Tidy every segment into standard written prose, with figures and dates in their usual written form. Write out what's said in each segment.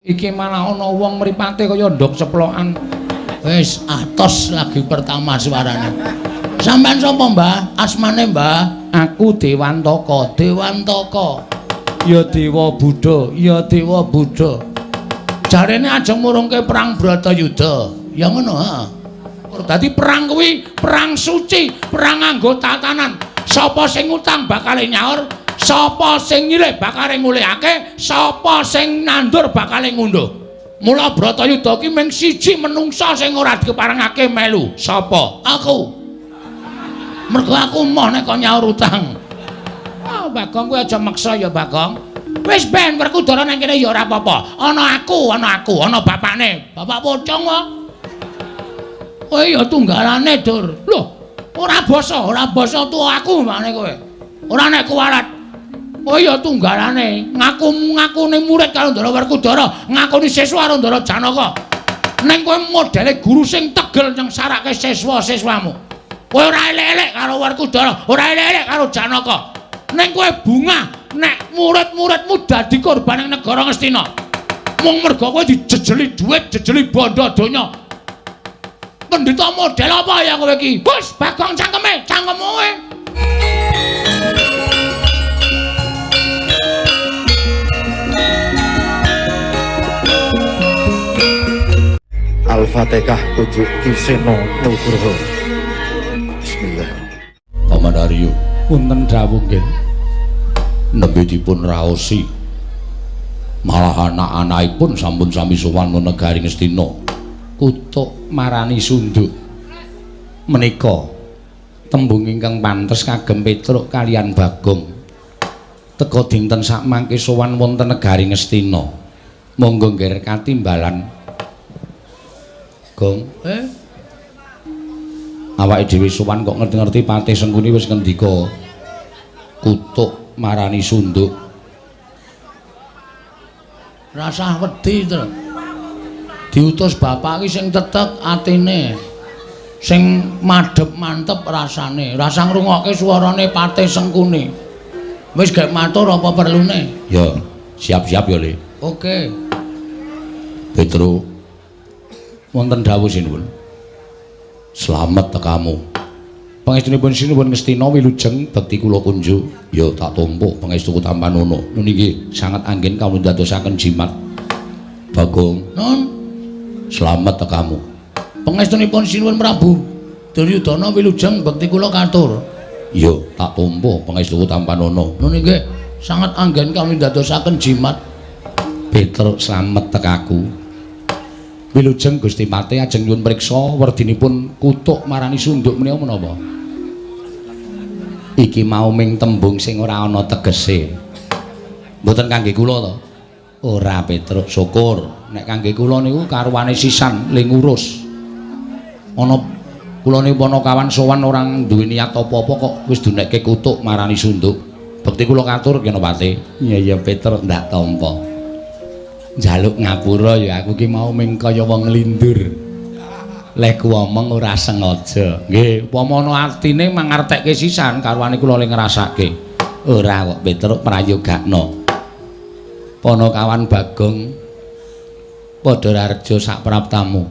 Iki malah ana wong mripate kaya ndok ceplokan. Wis atos lagi pertama suarane. Sampeyan sapa, Mbah? Asmane, Mbah? Aku Dewantaka. Dewantaka. Ya Dewa Buddha, ya Dewa Buddha. Jarene aja murungke perang Bratayuda. Ya ngono, heeh. Dadi perang kuwi perang suci, perang nganggo tatanan. Sapa sing ngutang bakale nyaur, sapa sing nyilih bakale ngulihake, sapa sing nandur bakale ngunduh. Mula Bratayuda ki mung siji menungsa sing ora dikeparengake melu. Sapa? Aku. Mergo aku emoh nek kon nyaur utang. Ah, Bagong kuwi aja meksa ya, Bagong. Wis ben Werkudara nang kene ya ora apa-apa. Ana aku, ana aku, ana bapakne. Bapak pocong kok. Kowe ya tunggalane, Dur. Loh, ora basa tuwa aku mbane kowe. Ora nek kuwalat. Kowe ya tunggalane, ngaku-ngakune murid karo Ndara Werkudara, ngakoni siswa karo Ndara Janaka. Ning kowe modele guru sing tegel nyengsarake siswa-siswamu. Kowe ora elek-elek karo Werkudara, ora elek-elek karo Janaka. Ning kowe bungah nek murid-muridmu dadi korban ing negara Ngastina. Mung mergo kowe dijejeli dhuwit, jejeli bondo donya. Pendhita model apa ya kowe iki? Bos, Bagong cangkeme, cangkemmu kowe. Al-Fatihah Pujuk Ki Seno Nugroho. Bismillah. Paman Aryo, punten dawuh nggih. Nembe dipun raosi. Malah anak-anakipun sampun sami sowan negari Ngastina. Kutuk marani sunduk. Menika tembung ingkang pantes kagem Petruk kalian Bagong. Teka dinten sakmangke sowan wonten negari Ngastina. Monggo ngger katimbalan. Gong, awake dhewe sowan kok ngerti-ngerti Patih Sengkuni wis ngendika kutuk marani sunduk. Rasah wedi, Tru. Diutus bapak iki sing tetek atine, sing madhep mantep rasane, rasah ngrungokke suarane Patih Sengkuni. Wis gek matur apa perlune? Ya, siap-siap ya, Le. Oke. Petro, wonten dawuh sinuwun. Slamet tekamu. Pangestunipun sinuwun Ngastina wilujeng bekti kula kunjuk. Ya tak tampa pangestuku tampanana. Nun inggih sanget anggen kawula ndadosaken jimat. Bagong, nun. Slamet tekamu. Pangestunipun sinuwun Prabu Duryudana wilujeng bekti kula katur. Ya tak tampa pangestuku tampanana. Nun inggih sanget anggen kawula ndadosaken jimat. Petruk slamet tekaku. Wilujeng Gusti Patih ajeng nyuwun priksa werdinipun kutuk marani sunduk menika menapa? Iki mau ming tembung sing ora ana tegese. Mboten kangge kula to? Ora Petruk, syukur. Nek kangge kula niku karuane sisan le ngurus. Ana kula niku panakawan sowan ora duwe niat apa-apa kok wis dunekke kutuk marani sunduk. Bekti kula katur kena Patih. Iya iya Petruk ndak tampa. Njaluk ngapura ya aku ki mau ming kaya wong nglindur. Leh ku omong ora sengaja. Nggih, upama ana artine mangartekke sisan karuane kula le ngrasake. Ora kok Petruk prayogakno. Panakawan Bagong padha rareja sak praptamu.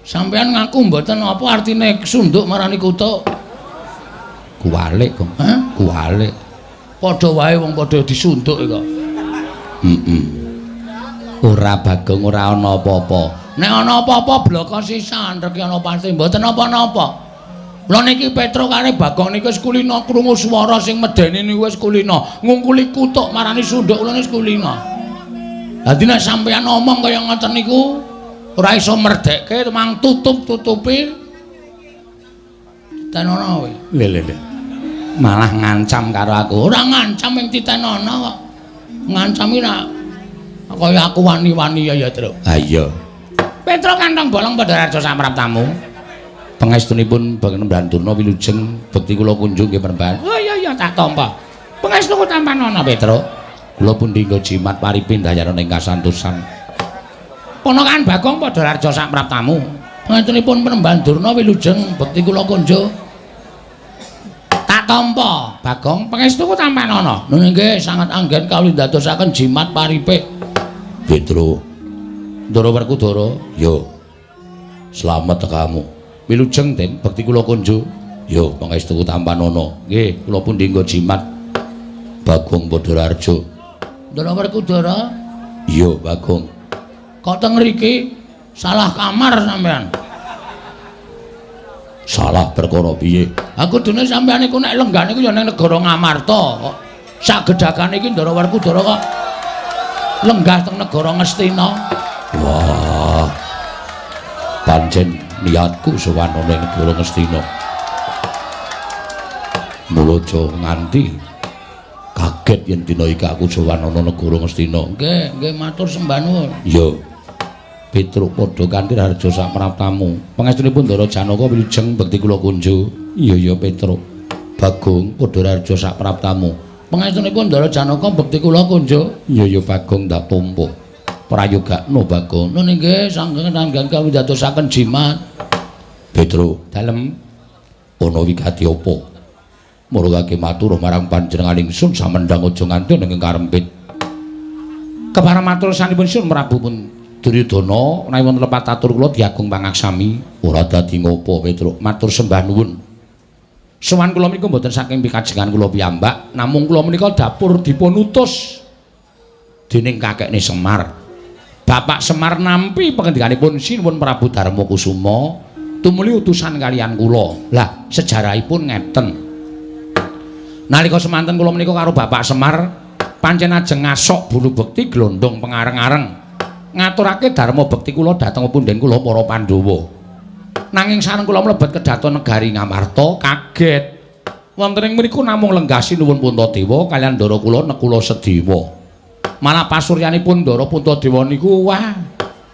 Sampeyan ngaku mboten apa artine sunduk marani kutuk? Kuwalik, Gong. Hah? Kuwalik. Padha wae wong padha disunduk kok. Heeh. Ora Bagong ora ana apa-apa. Nek ana apa-apa bloko sisan rek ana pasti mboten napa-napa. Lha niki Petruk karo Bagong niku wis kulina krungu swara sing medeni niku wis kulina. Ngungkuli kutuk marani sunduk kula wis kulina. Dadi nek sampeyan omong kaya ngoten niku ora iso merdekke mang tutup-tutupi. Titenono kowe. Lho lho lho. Malah ngancam karo aku. Ora ngancam ing titenono kok. Ngancam iki nak kaya aku wani-wani ya ya, Truk. Ha iya. Petruk kantong bolong padha raja samraptamu. Pangestunipun Panembahan Durna wilujeng bekti kula kunjung nggih Panembahan. Oh iya iya tak tampa. Pangestuku tampanana, Petruk. Kula pundi nggo jimat paripi ndayaran ing kasantosan. Ponakan Bagong padha raja samraptamu. Pangestunipun Panembahan Durna wilujeng bekti kula kunjung. Tak tampa, Bagong. Pangestuku tampanana. Nun inggih sanget anggen kawula ndadosaken jimat paripe. Petruk. Ndara Werkudara, yo. Slamet tekamu. Wilujeng Den, bekti kula kunjuk. Yo, pangestu tampanana. Nggih, kula pundi nggo jimat. Bagong Padhararja. Ndara Werkudara? Iya, Bagong. Kok teng mriki? Salah kamar sampean. Salah perkara piye? Ha kudune sampean iku nek lenggah niku ya ning negara Ngamarta kok. Sak gedhagane iki Ndara Werkudara kok lenggah teng negara Ngastina. Wah. Pancen niatku sowan ana ing negara Ngastina. Mula aja nganti kaget yen dina iki aku sowan ana negara Ngastina. Nggih, nggih matur sembah nuwun. Iya. Petruk padha kanthi raharja sapraptamu. Pangestunipun Ndara Janaka wilujeng bekti kula kunjuk. Iya ya Petruk. Bagong padha raharja sapraptamu. Pangestunipun Ndara Janaka bekti kula kunjuk. Iya ya Bagong ndak tampa. Prayogakno Bagong. Nun inggih sanggeng tanggan kami dadosaken jimat. Petruk, dalem ana wigati apa? Murugake matur marang panjenengan ingsun samendhang aja nganti ing karempit. Kepareng matur sanipun Sun Prabu pun Duryudana menawi wonten lepat atur kula diagung pangaksami ora dadi ngopo Petruk matur sembah nuwun. Sowan kula menika mboten saking pikajengan kula piyambak namung kula menika dapur dipun utus dening kakekne Semar. Bapak Semar nampi pangendikanipun Sinuwun Prabu Darma Kusuma tumuli utusan kaliyan kula. Lah sejarahipun ngeten. Nalika semanten kula menika karo Bapak Semar pancen ajeng ngasok bulu bekti glondong pengareng-areng ngaturake dharma bekti kula dhateng punden kula para Pandhawa. Nanging sareng kula mlebet kedhaton negari Ngamarta kaget. Wonten ing mriku namung lenggah Sinuwun Puntadewa kaliyan ndara kula Nekula Sedewa. Malah pasuryanipun ndara Puntadewa niku wah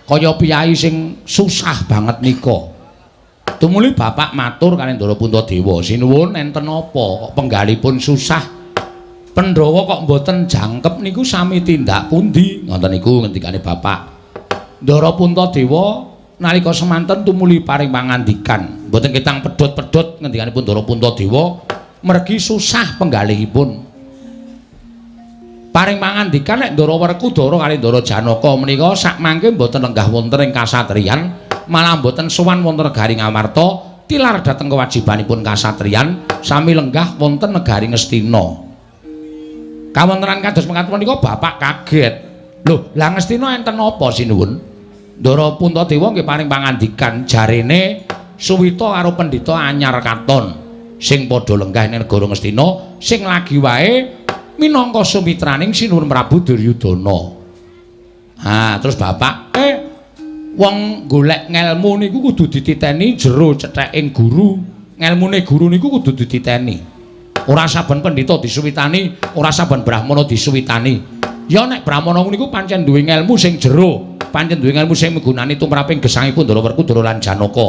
kaya piyai sing susah banget nika. Tumuli bapak matur kaliyan ndara Puntadewa, "Sinuwun enten apa kok penggalipun susah? Pandhawa kok mboten jangkep niku sami tindak pundi?" Ngoten niku ngendikane bapak. Ndara Puntadewa nalika semanten tumuli paring pangandikan, mboten ketang pedhot-pedhot ngendikanipun Ndara Puntadewa mergi susah penggalihipun. Paring pangandikan nek Ndara Werkudara kali Ndara Janaka menika sakmangke mboten lenggah wonten ing kasatriyan, malah mboten sowan wonten negari Ngamarta, tilar dhateng kewajibanipun kasatriyan sami lenggah wonten negari Ngastina. Kawontenan kados mekaten menika bapak kaget. Lho, lah Ngastina enten apa sinuwun? Ndara Puntadewa nggih paring pangandikan jarene Suwita karo pendhita anyar katon sing padha lenggah ing negara Ngastina sing lagi wae minangka sumitraning Sinuwun Prabu Duryudana. Ha, terus bapak wong golek ngelmu niku kudu dititeni jero cetheking guru. Ngelmune guru niku kudu dititeni. Ora saben pendhita disuwitani, ora saben brahmana disuwitani. Ya nek brahmana niku pancen duwe ngelmu sing jero, pancen duwe ngelmu sing migunani tumraping gesangipun Ndara Werkudara lan Janaka.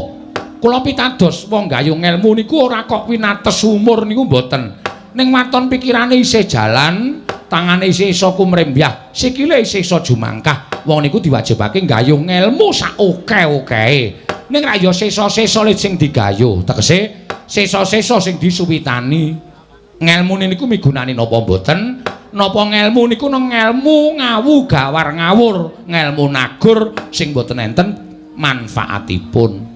Kula pitados wong gayuh ngelmu niku ora kok winates umur niku mboten. Ning waton pikirane isih jalan, tangane isih iso kumrembyah, sikile isih iso jumangkah. Wong niku diwajibake gayuh ngelmu sak oke-okehe. Ning ra ya sesa-sesa sing digayuh, tegese sesa-sesa sing disuwitani. Ngelmune niku migunani napa mboten? Napa ngelmu niku nang ngelmu ngawu gawar ngawur, ngelmu nagur sing mboten enten manfaatipun.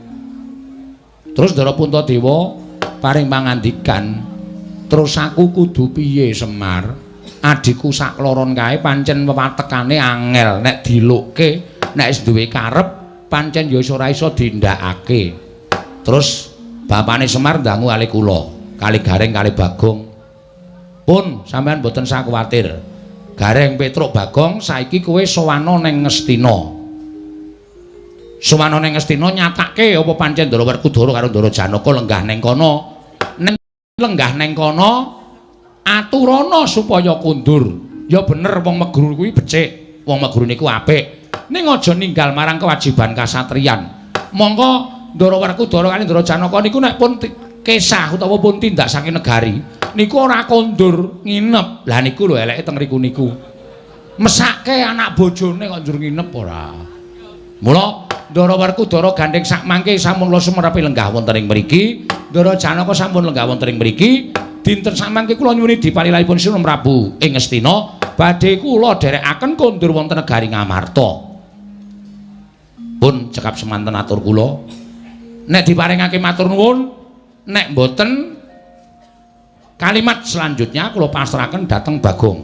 Terus Ndara Puntadewa paring pangandikan, terus aku kudu piye Semar? Adhiku sakloron kae pancen wewatekane angel nek dilukke, nek wis duwe karep pancen ya ora iso dindakake. Terus bapane Semar ndangu kali kula, kali Gareng kali Bagong. Pun sampean mboten usah kuwatir. Gareng Petruk Bagong saiki kowe sowana ning Ngastina. Sowana ning Ngastina nyatake apa pancen Ndara Werkudara karo Ndara Janaka lenggah ning kono. Ning lenggah ning kono aturana supaya kondur. Ya bener wong meguru kuwi becik, wong meguru niku apik. Ning aja ninggal marang kewajiban kasatriyan. Mongko Ndara Werkudara kali Ndara Janaka niku nek pun kesah utawa pun tindak saking negari niku ora kondur nginep. Lah niku lho eleke teng riku niku. Mesake anak bojone kok njur nginep ora. Mula Ndara Werkudara gandheng sakmangke sampun kula sumerepi lenggah wonten ing mriki, Ndara Janaka sampun lenggah wonten ing mriki. Dinten samangke kula nyuwuni dipalilahipun Sinuwun Prabu ing Ngastina badhe kula dherekaken kondur wonten negari Ngamarta. Pun cekap semanten atur kula. Nek diparingake matur nuwun, nek mboten kalimat selanjutnya kula pasrahaken dhateng Bagong.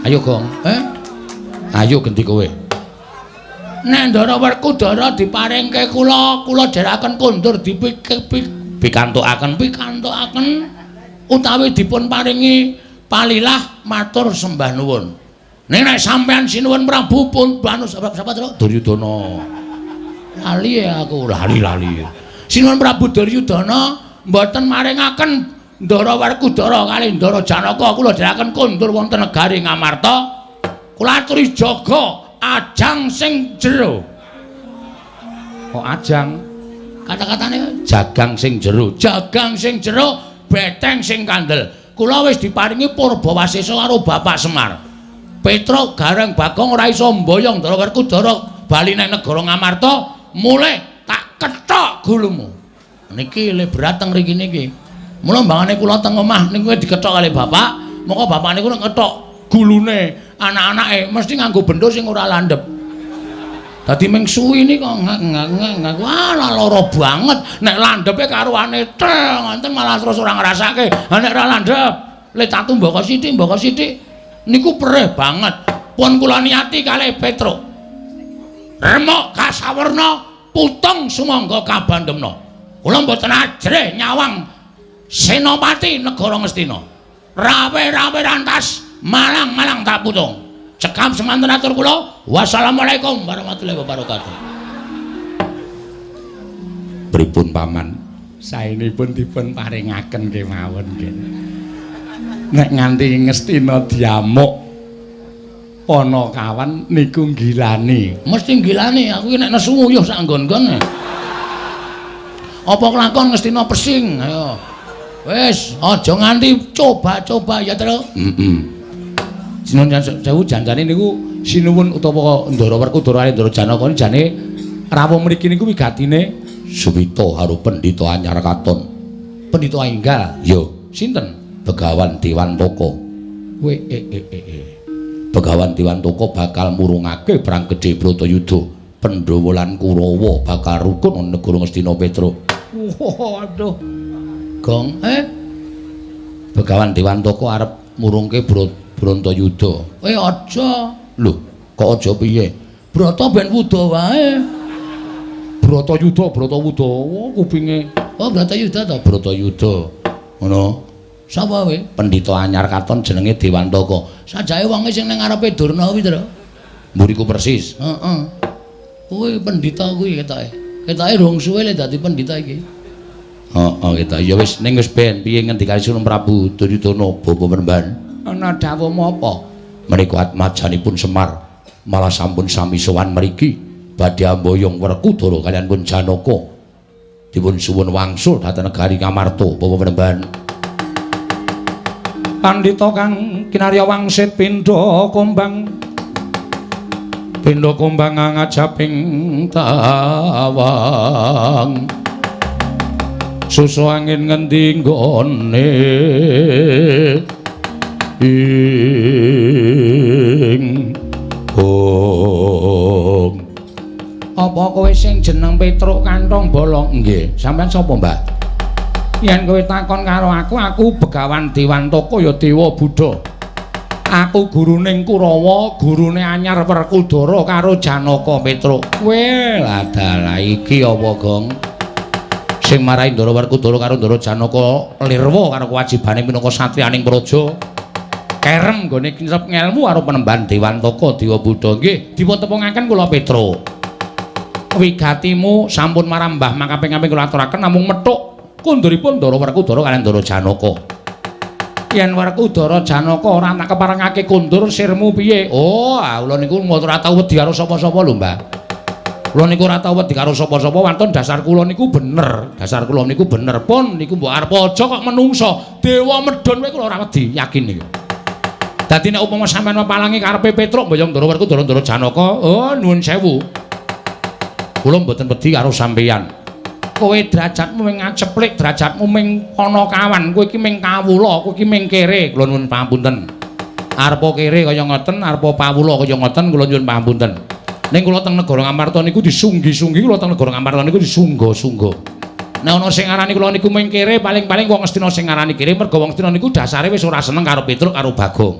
Ayo Gong, eh? Ayo genti kowe. Nek Ndara Werkudara diparingke kula, kula dherekaken kondur dipikantukaken, pikantukaken utawi dipun paringi palilah matur sembah nuwun. Ning nek sampean sinuwun Prabu pun anu sapa sapa Duryudana. Lali ya aku, lali-lali. Sinuwun Prabu Duryudana mboten maringaken Ndara Werkudara kalih Ndara Janaka kula dherekaken kondur wonten negari Ngamarta. Kula aturi jaga ajang sing jero. Kok ajang? Kata-katane jagang sing jero, jagang sing jero, beteng sing kandel. Kula wis diparingi Purbawasesa karo Bapak Semar. Petruk Gareng Bagong ora iso mboyong Ndara Werkudara bali nang negara Ngamarta, mulih tak kethok gulumu. Niki le berat teng mriki niki. Mula mbangane kula teng omah niku dikethok kalih bapak, moko bapak niku nek ngethok gulune anak-anake mesti nganggo bendo sing ora landhep. Dadi ming suwi ini kok ngak ngak ngak, wah lara banget. Nek landhepe karuane tel ngoten malah terus ora ngrasake. Ha nek ora landhep, le tatu mboko sithik niku perih banget. Pun kula niati kalih Petruk. Remuk kasawerna putung sumangga kabandemna. Kula mboten ajrih nyawang Senopati negara Ngastina. Rawe-rawe rantas, malang-malang tak putung. Cekap semanten atur kula. Wassalamualaikum warahmatullahi wabarakatuh. Pripun paman? Saenipun dipun paringaken kemawon nggih. Nek nganti Ngastina diamuk Panakawan niku nggilani. Mesti nggilani, aku iki nek nesu nguyuh sak nggon-nggon. Apa kelakon Ngastina pesing? Ayo. Wis, aja nganti coba-coba ya, Tru. Heeh. Sinuwun sewu janjane niku sinuwun utawa Ndara Werkudara Ndara Janaka jane rawuh mriki niku wigatine Suwita karo Pendhita Anyar Katon. Pendhita enggal. Ya, sinten? Begawan Dewantaka. We e e e e. Begawan Dewantaka bakal murungake perang gedhe Bratayuda. Pandhawa lan Kurawa bakal rukun ana negara Ngastina Petruk. Waduh. Gong, eh? Begawan Dewantaka arep murungke Bratayuda. Eh aja. Lho, kok aja piye? Brata ben wuda wae. Bratayuda, Bratawuda. Oh, kupinge. Oh, Bratayuda to, Bratayuda. Ngono. Sapa kowe? Pendhita anyar katon jenenge Dewantaka. Sajake wonge sing ning ngarepe Durna kuwi, Tru. Mburiku persis. Heeh. Kuwi pendhita kuwi ketoke. Ketoke rong suwe le dadi pendhita iki. Heeh, ketok. Ya wis ning wis ben piye ngendikane Sunan Prabu Duryudana bapa Penemban. Ana dawuh apa? Menika atmajanipun Semar malah sampun sami sowan mriki badhe amboyong Werkudara kaliyan pun Janaka. Dipun suwun wangsul dhateng negari Ngamarta bapa Penemban. Pandhita kang kinarya wangsit pindha kumbang. Pindha kumbang ngajaping tawang. Susu angin ngendi nggone ing hong. Apa kowe sing jeneng Petruk Kantong Bolong? Nggih. Sampeyan sapa, Mbah? Yen kowe takon karo aku, aku Begawan Dewantaka ya Dewa Buddha. Aku guruning Kurawa, gurune Anyar Werkudara karo Janaka Petruk. Kowe lah dalah iki apa, Gong? Sing marai Ndara Werkudara karo Ndara Janaka lirwa karo kewajibane minangka satriyaning praja. Kerem nggone kincep ngelmu karo Penemban Dewantaka Dewa Buddha. Nggih, dipun tepungaken kula Petruk. Wigatimu sampun marambah makaping-kaping kula aturaken namung methuk kunduripun Ndara Werkudara kaliyan Ndara Janaka. Yen Werkudara Janaka ora tak keparengake kundur sirmu piye? Oh, kula niku ora tau wedi karo sapa-sapa lho, Mbah. Kula niku ora tau wedi karo sapa-sapa, wonten dasar kula niku bener. Dasar kula niku bener pun niku mbok arep aja kok menungso. Dewa medhun kowe kula ora wedi, yakin niku. Dadi nek upama sampeyan mepalangi karepe Petruk mboyong Ndara Werkudara Ndara Janaka, oh nuwun sewu. Kula mboten wedi karo sampeyan. Kowe derajatmu ming ngaceplik, derajatmu ming panakawan, kowe iki ming kawula, kowe iki ming kere. Kula nuwun pangapunten. Arepa kere kaya ngoten, arepa pawula kaya ngoten, kula nyuwun pangapunten. Ning kula teng negara Ngamarta niku disunggi-sunggi, kula teng negara Ngamarta niku disungga-sungga. Nek ana sing ngarani kula niku mung kere, paling-paling wong Ngastina sing ngarani kere, merga wong Ngastina niku dasare wis ora seneng karo Petruk karo Bagong.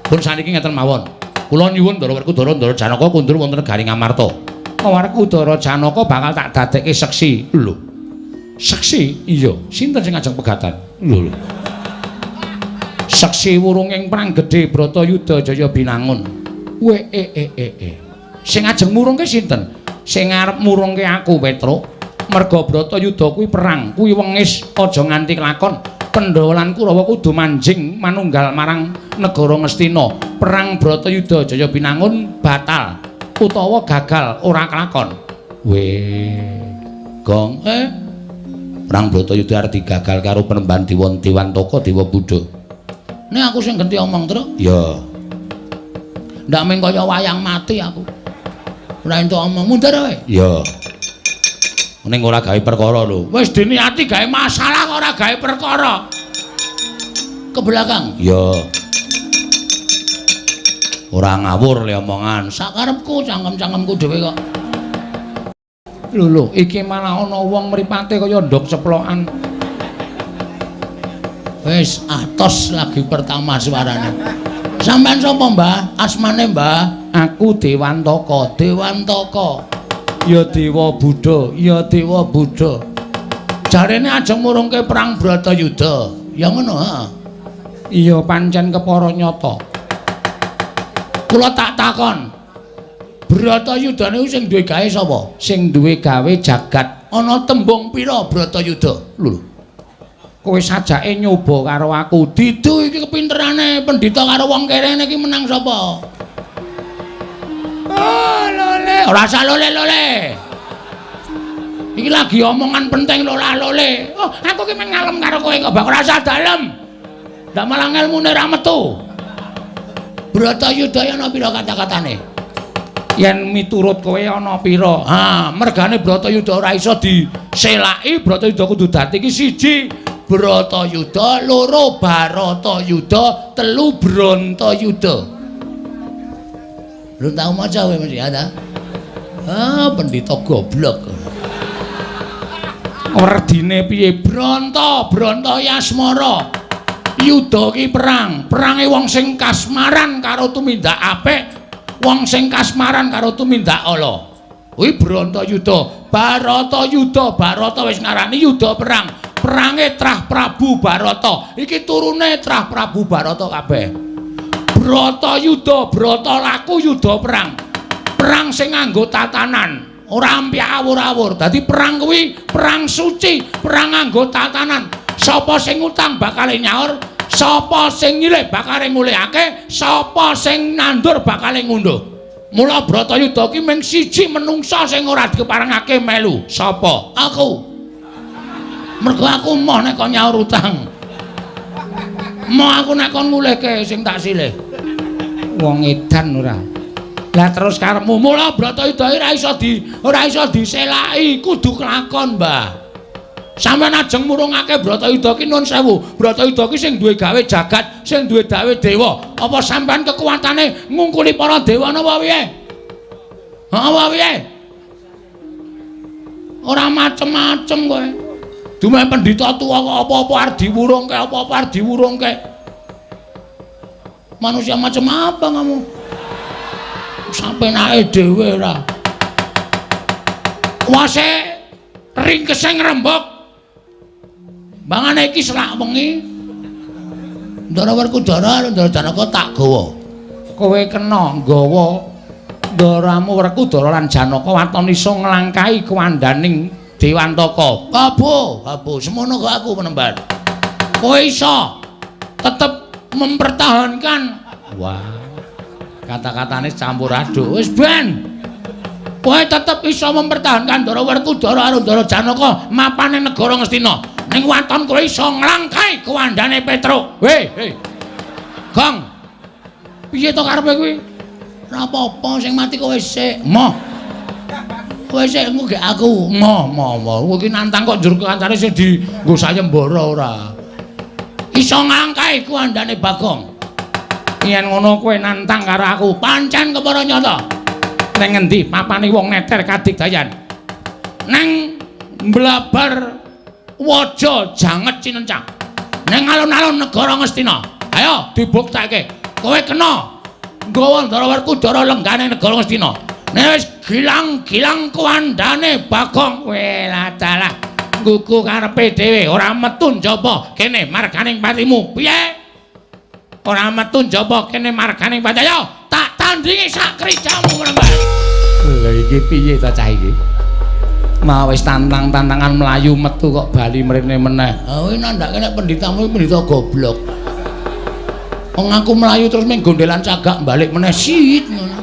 Pun saniki ngeten mawon. Kula nyuwun Ndara Werkudara Ndara Janaka kundur wonten negari Ngamarta. Werkudara Janaka bakal tak dadekke seksi. Lho. Seksi? Iya. Sinten sing ngajeng pegatan? Lho lho. Seksi wurunging perang gedhe Bratayuda Jaya Binangun. We e e e e. Sing ajeng murungke sinten? Sing arep murungke aku Petruk. Merga Bratayuda kuwi perang, kuwi wengis aja nganti kelakon. Pandhawa lan Kurawa kudu manjing manunggal marang negara Ngastina. Perang Bratayuda Jaya Binangun batal utawa gagal ora kelakon. We gong perang Bratayuda arep digagal karo penemban Dewa Dewantaka Dewa Buddha. Nek aku sing genti omong, Truk. Ya. Ndak mung kaya wayang mati aku. Ora entuk omong, mundur kowe. Ya. Ning ora gawe perkara lho. Wis diniati gawe masalah kok ora gawe perkara. Ke belakang. Ya. Ora ngawur le omongan. Sakarepku cangkem-cangkemku dhewe kok. Lho lho, iki malah ana wong mripate kaya ndok ceplokan. Wis atos lagi pertama suarane. Sampeyan sapa, Mbah? Asmane, Mbah? Aku Dewantaka. Dewantaka. Ya Dewa Buddha, ya Dewa Buddha. Jarene ajeng murungke perang Bratayuda. Ya ngono, heeh. Iya pancen kepara nyata. Kula tak takon. Bratayuda niku sing duwe gawe sapa? Sing duwe gawe jagat. Ana tembung pira Bratayuda? Lho. Kowe sajake nyoba karo aku. Didu iki kepinterane pendhita karo wong kerene iki menang sapa? Oh, lole, ora usah lole-lole. Iki lagi omongan penting lola-lole. Oh, aku ki mung ngalem karo kowe kok, bak ora usah dalem. Ndak malah ngelmune ra metu. Bratayuda ana pira kata-katane? Yen miturut kowe ana pira? Ha, mergane Bratayuda ora iso diselaki, Bratayuda kudu dadi iki siji Bratayuda, loro Baratayuda, telu Brantayuda. Lu tau maca kowe mesti ya ta? Ah, pendhita goblok. Werdine piye? Branta, Branta Yasmara. Yuda ki perang, perange wong sing kasmaran karo tumindak apik, wong sing kasmaran karo tumindak ala. Kuwi Brantayuda, Baratayuda, Barata wis ngarani yuda perang. Perange Trah Prabu Barata. Iki turune Trah Prabu Barata kabeh. Bratayuda, brata laku yuda perang. Perang sing nganggo tatanan, ora ampyak awur-awur. Dadi perang kuwi perang suci, perang nganggo tatanan. Sapa sing ngutang bakale nyaur, sapa sing nyilih bakale ngulihake, sapa sing nandur bakale ngunduh. Mula Bratayuda ki mung siji menungsa sing ora dikeparengake melu. Sapa? Aku. Mergo aku emoh nek kon nyaur utang. Emoh aku nek kon ngulihke sing tak silih. Wong edan ora. Lah terus karepmu mula Bratayuda ora iso diselaki, kudu kelakon, Mbah. Sampeyan ajeng murungake Bratayuda ki nun sewu. Bratayuda ki sing duwe gawe jagat, sing duwe gawe dewa. Apa sampeyan kekuatane ngungkuli para dewa napa piye? Apa piye? Ora macem-macem kowe. Dumeh pendhita tuwa kok apa-apa arep diwurungke, apa-apa arep diwurungke. Manusia macam apa kamu? Sampenake dhewe ora. Wase ringkese ngrembug. Bangane iki selak wengi. Ndara Werkudara karo Ndara Janaka tak gawa. Kowe kena nggawa ndaramu Werkudara lan Janaka waton iso nglangkahi kuwandaning Dewantaka. Abo, abo, semono kok aku penemban. Kowe iso tetep mempertahankan. Wah. Kata-katane campur aduk. Wis ben. Kowe tetep iso mempertahankan Ndara Werkudara karo Ndara Janaka mapane negara Ngastina. Ning waton kowe iso nglangkahi kuwandane Petruk. Hei, hei. Gong. Piye to karepe kuwi? Ora apa-apa, sing mati kowe sik. Moh. Kowe sik engko gek aku. Moh, moh, moh. Kowe iki nantang kok njur kancane sing dienggo sayembara ora. Iso nglangkahi kuwandane Bagong. Yen ngono kowe nantang karo aku, pancen kepara nyata. Nang ngendi papane wong neter kadigdayan? Nang Mblabar Waja Janget Cinencang. Nang alun-alun negara Ngastina. Ayo dibuktekke. Kowe kena nggawa Ndara Werkudara lenggane negara Ngastina. Nek wis gilang-gilang kuwandane Bagong, welah dalah. Nggugu karepe dhewe ora metu njaba kene marganing patimu. Piye? Ora metu njaba kene marganing pati. Ayo tak tandingi sak krijamu mrembah. Lha iki piye ta cah iki? Mau wis tantang-tantangan mlayu metu kok bali mrene meneh. Ha kuwi nandhake nek pendhitamu iki pendhita goblok. Wong aku mlayu terus ming gondelan cagak balik meneh sit ngono.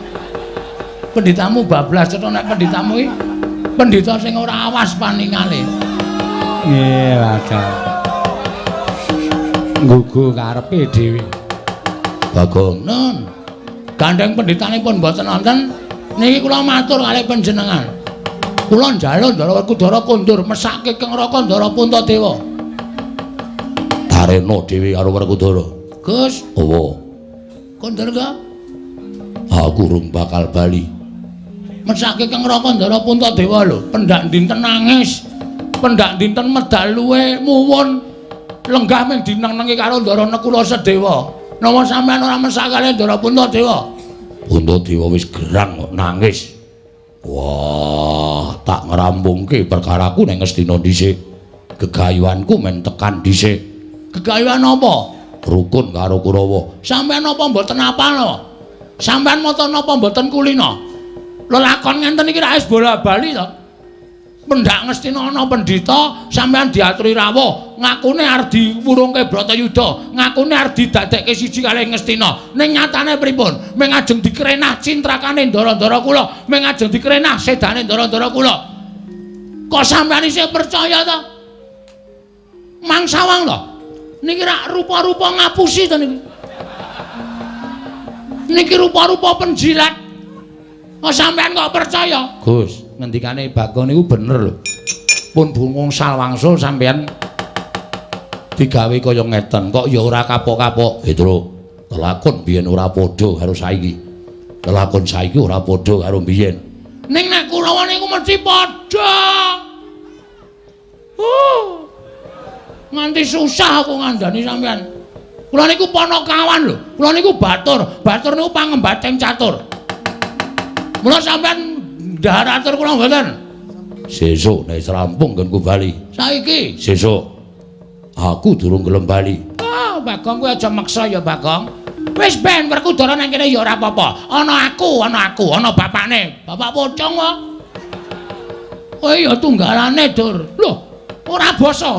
Pendhitamu bablas cetha nek pendhitamu iki pendhita sing ora awas paningale. Nggih, wadah. Nggugu karepe dhewe. Bagong, nun. Gandeng pendhitanipun mboten wonten niki kula matur kalih panjenengan. Kula njaluk Ndara Werkudara kondur mesake Kang Raka Ndara Puntadewa. Tarena dhewe karo Werkudara. Gus, owo. Kondur ga? Aku urung bakal bali. Mesake Kang Raka Ndara Puntadewa lho, pendak dinten nangis. Pendak dinten medal luwe muwun lenggah ming dineng-nengi karo Ndara Nekula Sedewa. Napa sampean ora mesakane Ndara Puntadewa? Puntadewa wis gerang kok nangis. Wah, tak ngrampungke perkaraku ning Ngastina dhisik. Gegayuhanku men tekan dhisik. Gegayuhan apa? Rukun karo Kurawa. Sampeyan napa mboten apal? Sampeyan mata napa mboten kulina? Lelakon ngenten iki rak wis bola-bali to. Pendak Ngastina ana pendhita, sampeyan diaturi rawuh, ngakune arep diwurungke Bratayuda, ngakune arep didadekke siji kalih Ngastina. Ning nyatane pripun? Ming ajeng dikrenah cintrakane ndara-ndara kula, ming ajeng dikrenah sedane ndara-ndara kula. Kok sampeyan isih percaya to? Mangsawang to? Niki rak rupa-rupa ngapusi to niki. Niki rupa-rupa penjilat. Kok sampeyan kok percaya? Gus, ngendikane Bagong niku bener lho. Pun bungung salwangsul sampeyan digawe kaya ngeten, kok ya ora kapok-kapok. Petro, lelakon biyen ora padha karo saiki. Lelakon saiki ora padha karo biyen. Ning nek Kurawa niku mesti padha. Nganti susah aku ngandani sampeyan. Kula niku panakawan lho. Kula niku batur. Batur niku pangembating catur. Mula sampeyan ndhahar atur kula mboten. Sesuk nek rampung nggonku bali. Saiki sesuk aku durung gelem bali. Ah, Bagong kowe aja meksa ya, Bagong. Wis ben Werkudara nang kene ya ora apa-apa. Ana aku, ana aku, ana bapakne. Bapak pocong kok. Kowe ya tunggalane, Dur. Lho, ora basa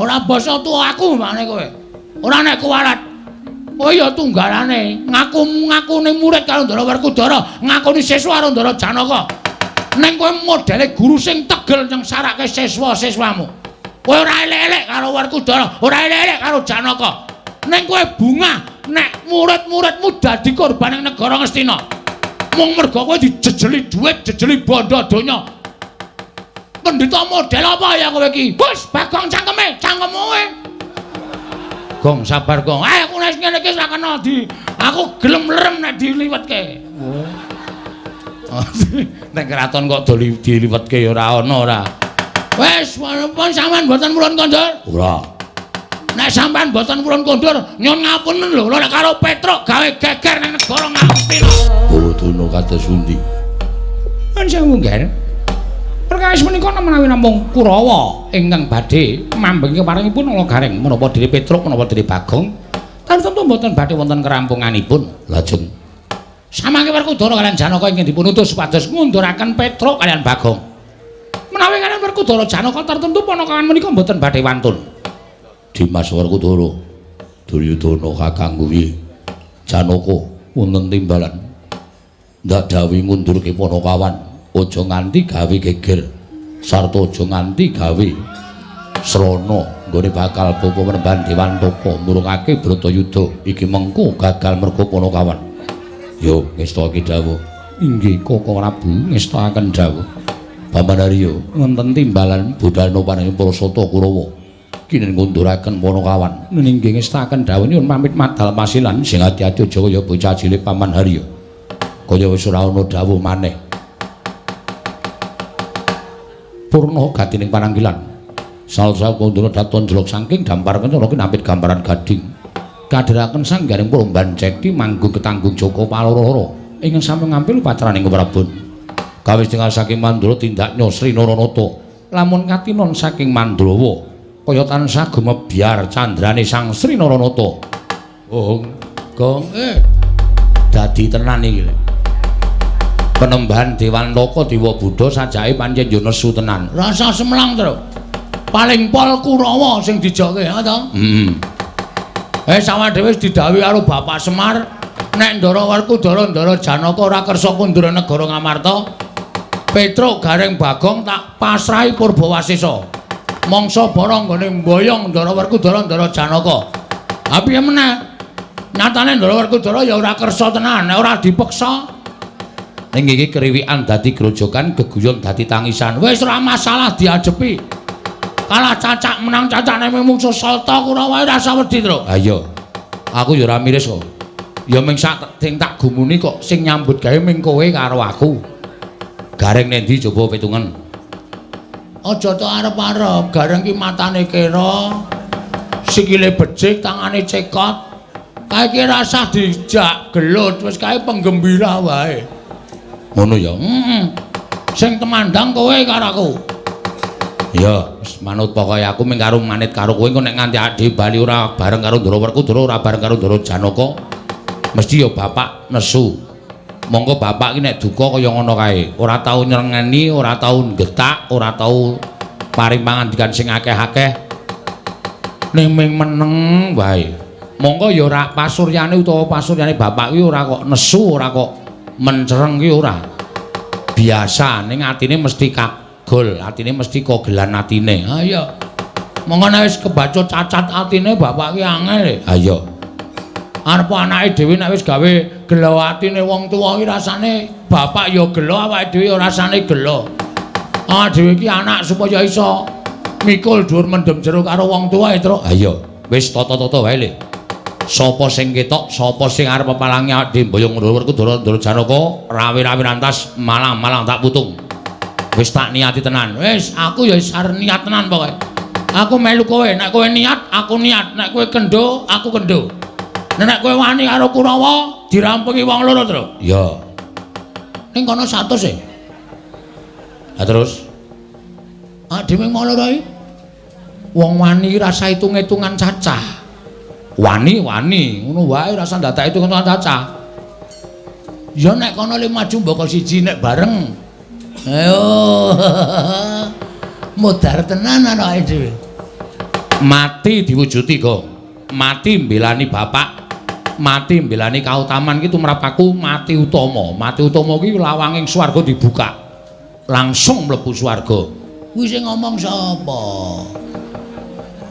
tuwa aku mane kowe. Ora nek kuwalat. Kowe ya tunggalane, ngaku-ngakune murid karo Ndara Werkudara, ngakoni siswa karo Ndara Janaka. Ning kowe modele guru sing tegel nyengsarake siswa-siswamu. Kowe ora elek-elek karo Werkudara, ora elek-elek karo Janaka. Ning kowe bungah nek murid-muridmu dadi korban ing negara Ngastina. Mung merga kowe dijejeli dhuwit, jejeli bondo donya. Pendhita model apa ya kowe iki? Bus, Bagong cangkeme, cangkemmu kowe. Gong sabar gong. Aku nek ngene iki ora kena di. Aku gelem lerem nek diliwetke. Oh. Nek kraton kok diliwetke ya ora ana ora. Wis, pun sampean mboten purun kondur? Ora. Nek sampean mboten purun kondur, nyun ngapunten lho, nek karo Petruk gawe geger ning negara Ngastina. Bodhono kados pundi? Nuwun sewu, Ngger. Perkawis menika menawi namung Kurawa ingkang badhe mambengi keparingipun Ala Gareng menapa dene Petruk menapa dene Bagong tartemtu mboten badhe wonten kerampunganipun. Lajeng samangke Werkudara kaliyan Janaka ingkang dipunutus supados ngunduraken Petruk kaliyan Bagong. Menawi kaliyan Werkudara Janaka tartemtu panakawan menika mboten badhe wantun. Dimas Werkudara, Duryudana kakang kuwi Janaka wonten timbalan ndak dawuhi ngundurke panakawan. Aja nganti gawe geger sarta aja nganti gawe srana nggone bakal bapa Panembahan Dewantaka murungake Bratayuda iki mengko gagal merga panakawan. Yo ngestake dawuh. Inggih Koko Prabu ngestakaken dawuh. Paman Arya wonten timbalan budal napa para sata Kurawa kinen ngunduraken panakawan. Inggih ngestakaken dawuh nyuwun pamit madal pasilan sing ati-ati aja kaya bocah cilik Paman Arya. Kaya wis ora ana dawuh maneh. Purna gatining pananggilan. Salsa kundura daton jelok saking dampar kencana kinapit gambaran gading. Kadheraken sanggaring Purban Cekti manggung ketanggung Joko Paloro-loro ingkang sampun ngampil upacaraning Prabon. Kawis tingal saking Mandura tindaknya Sri Naranata. Lamun katinon saking Mandrawa kaya tansah gumebyar candrane Sang Sri Naranata. Oh, gong dadi tenan iki. Penembahan Dewantaka Dewa Buddha sajake pancen yo nesu tenan. Rasa semelang, Tru. Paling pol Kurawa sing dijoke, ha to? Heeh. Sawah dhewe wis didhawuhi karo Bapak Semar nek Ndara Werkudara Ndara Janaka ora kersa kundur negara Ngamarta, Petruk Gareng Bagong tak pasrahi Purbawasesa. Mangsa bara nggone mboyong Ndara Werkudara Ndara Janaka. Ha piye meneh? Nyatane Ndara Werkudara ya ora kersa tenan, nek ora dipeksa. Ning iki kriwikan dadi grojogan, geguyon dadi tangisan. Wis ora masalah diajepi. Kalah cacak menang cacak nek mungsuh Salta Kurawa ora usah wedi, Tru. Ha iya. Aku ya ora miris kok. Ya ming sak sing tak gumuni kok sing nyambut gawe ming kowe karo aku. Gareng nendi coba pitungan. Aja tok arep-arep, Gareng ki matane kera, sikile becik, tangane cekot. Kae ki rasah dijak gelut, wis kae penggembira wae. Ngono ya. Heeh. Sing temandang kowe karo aku. Ya, wis manut pokoke aku ming karo manit karo kowe engko nek nganti ade bali ora bareng karo Ndara Werkudara, ora bareng karo Ndara Janaka, mesti ya bapak nesu. Monggo bapak ki nek duka kaya ngono kae, ora tau nyrengeni, ora tau nggetak, ora tau paring pangandikan sing akeh-akeh. Ning ming meneng wae. Monggo ya ora pasuryane utawa pasuryane bapak ki ora kok nesu, ora kok mencereng ki ora. Biasa ning atine mesti kagol, atine mesti kogelan atine. Ha iya. Monggo nek wis kebacut cacat atine bapak ki angel. Ha iya. Arep anake dhewe nek wis gawe gelo atine wong tuwa ki rasane bapak ya gelo, awake dhewe ya rasane gelo. Awake dhewe iki anak supaya iso mikul dhuwur mendem jero karo wong tuwa, Truk. Ha iya, wis tata-tata wae le. Sapa sing ketok, sapa sing arep pepalangi awake dhewe mboyong Ndara Werkudara Ndara Janaka, rawe-rawe rantas malang-malang tak putung. Wis tak niati tenan. Wis, aku ya wis arep niat tenan pokoke. Aku melu kowe, nek kowe niat, aku niat, nek kowe kendho, aku kendho. Nek kowe wani karo Kurawa, dirampungi wong loro, Tru. Iya. Ning kono 100 e. Ha terus? Ah dhewe wong loro iki. Wong wani rasa hitung-hitungan cacah. Wani-wani, ngono wae rasa ndadak hitung-hitungan cacah. Ya nek kono le maju mboko siji nek bareng. Ayo. Modar tenan anake dhewe. Mati diwujuti, Gong. Mati mbelani bapak, mati mbelani kautaman ki tumrap aku mati utama. Mati utama ki lawanging swarga dibuka. Langsung mlebu swarga. Kuwi sing ngomong sapa?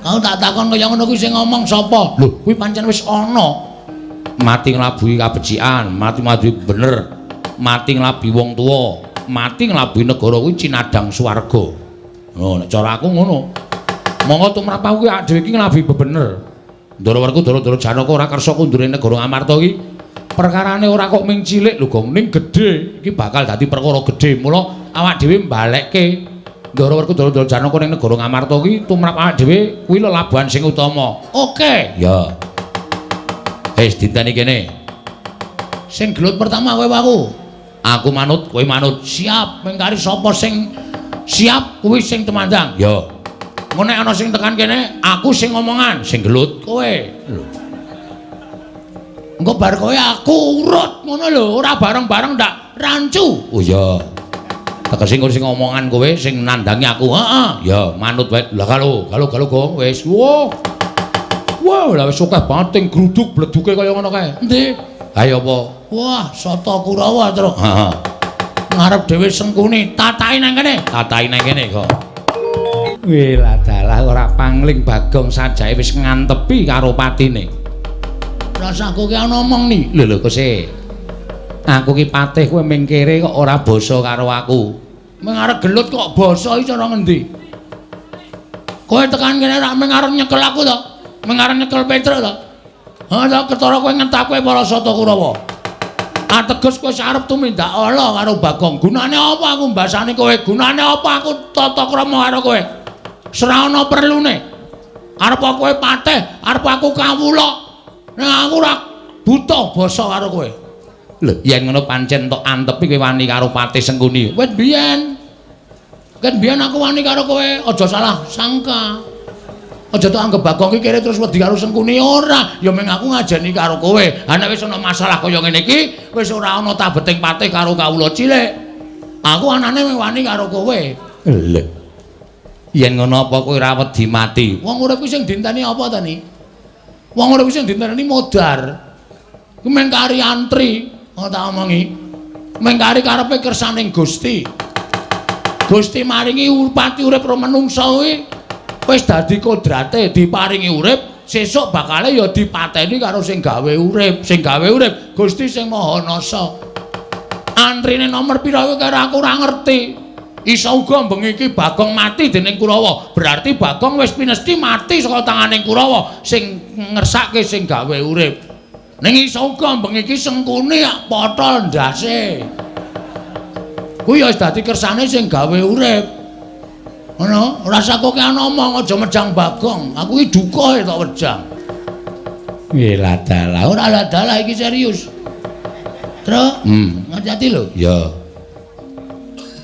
Kau tak takon kaya ngono kuwi sing ngomong sapa? Lho, kuwi pancen wis ana. Mati nglabuhi kabecikan, mati nglabuhi bener, mati nglabuhi wong tuwa, mati nglabuhi negara kuwi cinadang swarga. Oh, nek cara aku ngono. Monggo tumrap aku ki dhewe iki nglabuhi bebener. Ndara Werkudara Ndara Janaka ora kersa kundure negara Ngamarta iki. Perkarane ora kok ming cilik lho, Gong, ning gedhe. Iki bakal dadi perkara gedhe. Mula awak dhewe mbalekke Ndara Werkudara Ndara Janaka ning negara Ngamarta iki tumrap awak dhewe kuwi lelabuhan sing utama. Oke. Ya. Wis dinteni kene. Sing gelut pertama kowe aku. Aku manut, kowe manut. Siap, mengkari sapa sing siap kuwi sing temandang. Ya. Engko nek ana sing tekan kene, aku sing ngomongan, sing gelut kowe. Lho. Engko bar kowe aku urut ngono lho, ora bareng-bareng ndak rancu. Oh iya. Tegese engko sing ngomongan kowe, sing nandangi aku. Heeh. Ya, manut wae. Lah kalo, kalo Gong, wis. Wah. Wah, lah wis akeh banget sing gruduk bleduke kaya ngono kae. Endi? Ayo apa? Wah, Sata Kurawa, Truk. Heeh. Ngarep dhewe Sengkuni, tatahi nang kene. Tatahi nang kene kok. Wih, ladalah ora pangling Bagong sajake wis ngantepi karo patine. Rasaku ki ana omong ni. Lho lho Kose. Aku ki patih kowe ming kere kok ora basa karo aku. Ming arep gelut kok basa iki cara ngendi? Kowe tekan kene rak ming arep nyekel aku to? Ming arep nyekel Petruk to? Ha ta ketara kowe ngetake para Sata Kurawa. Ateges kowe arep tumindak ala karo Bagong. Gunane apa aku mbasani kowe? Gunane apa aku tata krama karo kowe? Ora ana perlune. Arep kowe patih, arep aku kawula. Nek aku ora buta basa karo kowe. Lho, yen ngono pancen tok antepi kowe wani karo Patih Sengkuni. Wit biyen. Ket biyen aku wani karo kowe, aja salah sangka. Aja tok anggep Bagong iki kere terus wedi karo Sengkuni ora, ya mung aku ngajeni karo kowe. Ha nek wis ana masalah kaya ngene iki, wis ora ana tabeting patih karo kawula cilik. Aku anane mung wani karo kowe. Lho. Yen ngono apa kowe ora wedi mati? Wong urip kuwi sing dinteni apa ta ni? Wong urip kuwi sing dinteni modar. Kuwi mung kari antri, ngono tak omongi. Mung kari karepe kersaning Gusti. Gusti maringi pati urip ro menungsa kuwi wis dadi kodrate diparingi urip, sesuk bakale ya dipateni karo sing gawe urip, sing gawe urip Gusti sing Maha Nasa. Antrine nomor pira kuwi karo aku ora ngerti. Iso uga bengi iki Bagong mati dening Kurawa, berarti Bagong wis pinesti mati saka tanganing Kurawa sing ngersake sing gawe urip. Ning iso uga bengi iki Sengkuni potol ndase. Kuwi ya wis dadi kersane sing gawe urip. Ngono, ora usah kokean omong, aja mejang Bagong. Aku iki duka tok wejang. Nggih ladalah, ora ladalah iki serius. Truk, ngati-ati lho. Ya.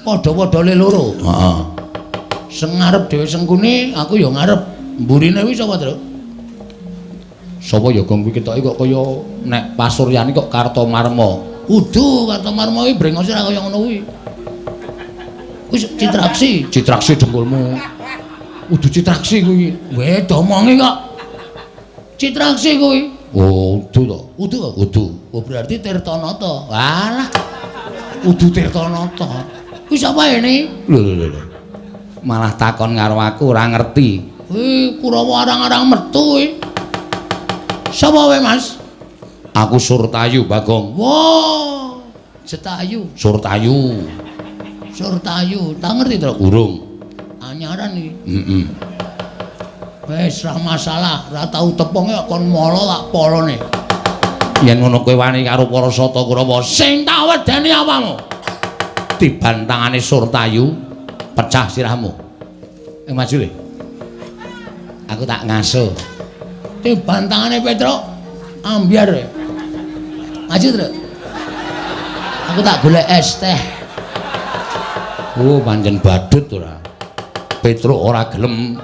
Padha-padha le loro. Heeh. Sing ngarep dhewe Sengkuni, aku ya ngarep. Mburine kuwi sapa, Truk? Sapa ya Gong kuwi ketoke kok kaya nek pasuryane kok Kartomarma. Udu Kartomarma kuwi brengose ora kaya ngono kuwi. Wis Citraksi, Citraksi dengkulmu. Udu Citraksi kuwi. Weh, domongi kok. Citraksi kuwi. Oh, udu to. Udu to? Udu. Oh, berarti Tirtanata. Walah. Udu Tirtanata. Kuwi sapa ini? Lho lho lho. Malah takon karo aku ora ngerti. Kuwi Kurawa arang-arang metu kuwi. Sapa kowe, Mas? Aku Surtayu, Bagong. Wah, Jetayu. Surtayu. Surtayu, tak ngerti to? Urung. Anyaran iki. Heeh. Wis ra masalah, ra tau tepunge kon molo tak polone. Yen ngono kowe wani karo para Sata Kurawa, sing tak wedeni apamu? Tiban tangane Surtayu, pecah sirahmu. Maju le. Aku tak ngaso. Tiban tangane Petruk, ambyar. Maju, Truk. Aku tak golek es teh. Oh, pancen badut ora. Petruk ora gelem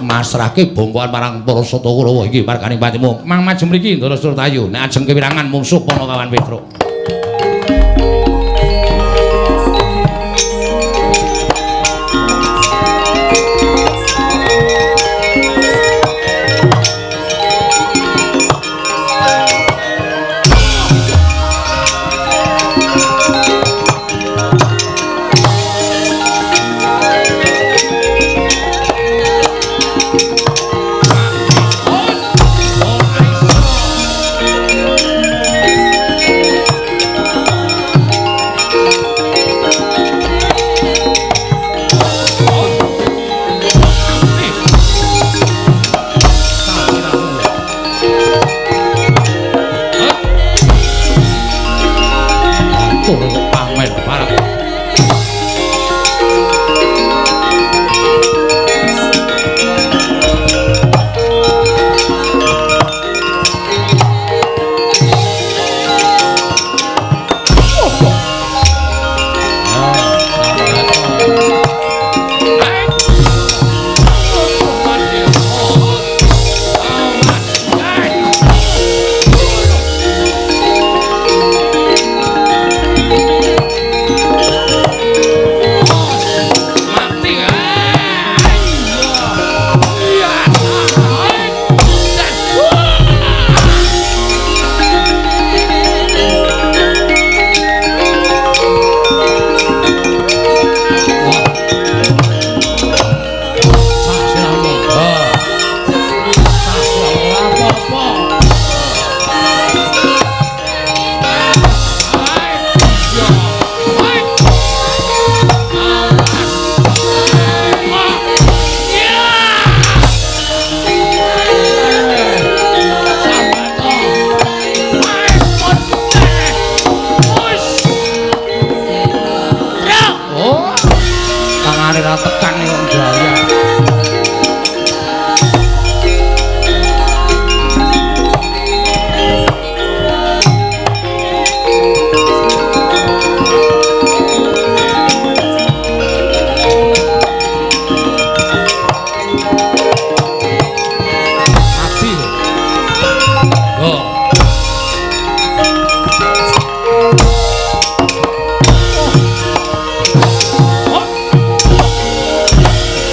masrahke bongkoan marang para Sata Kurawa iki marganing patimu. Mang maju mriki Ndara Surtayu, nek ajeng kewirangan mungsuh Panakawan Petruk. Tekane ra tekan kok jaya. Mati. Oh.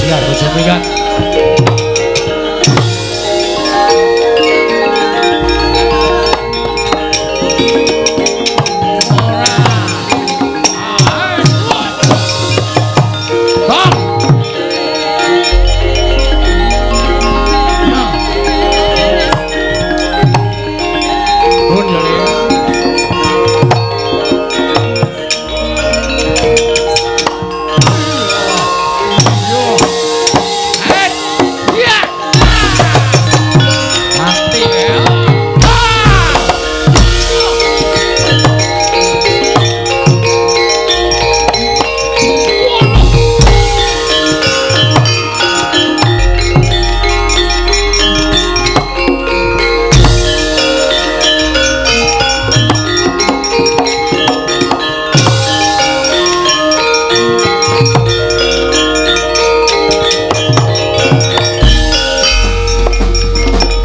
Biar bojo minggat. Ora. Bang. Nah. Bun ya, Le. Yo. Eh. Ya. Mati ya. Ah.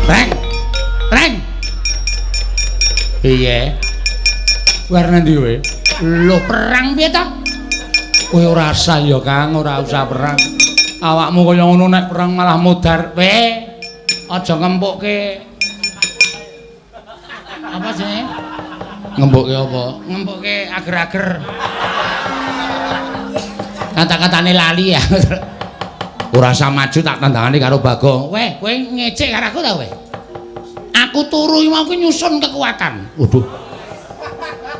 Reng. Reng. Piye? Warna ndi kowe? Lho, perang piye ta? Kowe ora usah ya, Kang, ora usah perang. Awakmu kaya ngono nek perang malah modar. Kowe aja ngempukke. Apa jenenge? Ngempukke apa? Ngempukke ager-ager. Kata-katane lali ya. Ora usah maju tak tandangane karo Bagong. Weh, kowe ngecek karo aku ta kowe? Aku turu iki mau nyusun kekuatan. Waduh.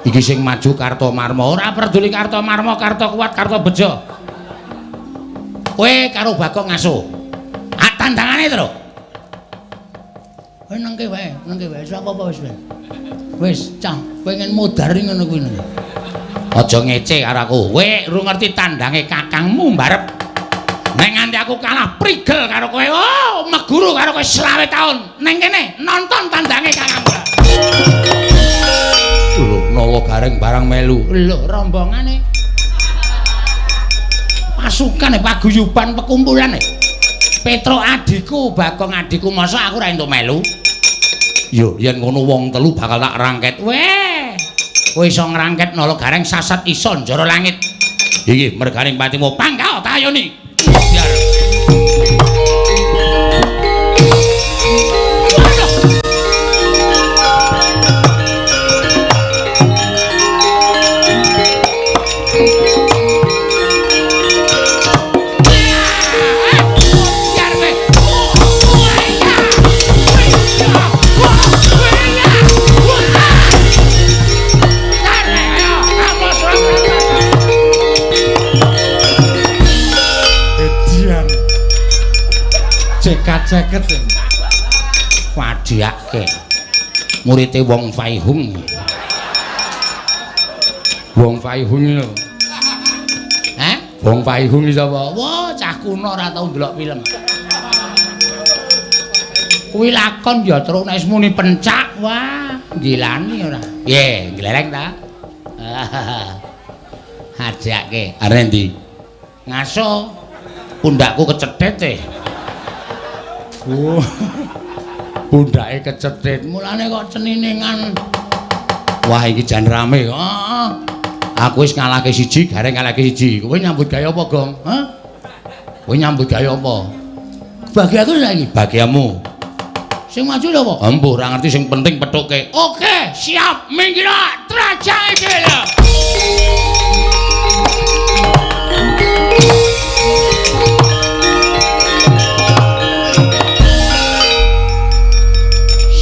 Iki sing maju Kartomarma. Ora peduli Kartomarma, Karto kuat, Karto bejo. Kowe karo Bagong ngaso. Ah tandangane to. Kowe nengke wae, nengke wae. Wis apa-apa wis. Wis, cah, pengen modar ngono kuwi. Aja ngece karo aku. Kowe ora ngerti tandange kakangmu mbarep. Nek nganti aku kalah prigel karo kowe, oh, meguru karo kowe 25 taun. Neng kene nonton tandange kakangmu. Lho, Nawa Gareng barang melu. Lho, rombongane. Pasukan paguyuban pekumpulan. Petro adhiku, Bagong adhiku, masa aku ora entuk melu? Yo, yen ngono wong telu bakal tak rangket. Weh. Kowe iso ngrangket Nala Gareng sasat iso njara langit. Iki merganing patimu pangkal tayoni. Biar. Waduh. Ceket-ceket wadiake murite Wong Faihung. Wong Faihung lho. Hah? Wong Faihung iki sapa? Wah, cah kuno ora tau ndelok film. Kuwi lakon ya terus nek muni pencak, wah, gilani ora. Piye, glereng ta? Hajake. Arep ndi? Ngaso. Pundakku kecethet e. Oh. Pundake kecethet. Mulane kok ceniningan. Wah, iki jan rame. Heeh. Aku wis ngalahke siji, Gareng ngalahke siji. Kowe nyambut gawe apa, Gong? Hah? Kowe nyambut gawe apa? Bagi aku saiki, bagiamu. Sing maju lho apa? Embuh, ora ngerti sing penting pethuke. Oke, siap. Minggir trajang iki lho.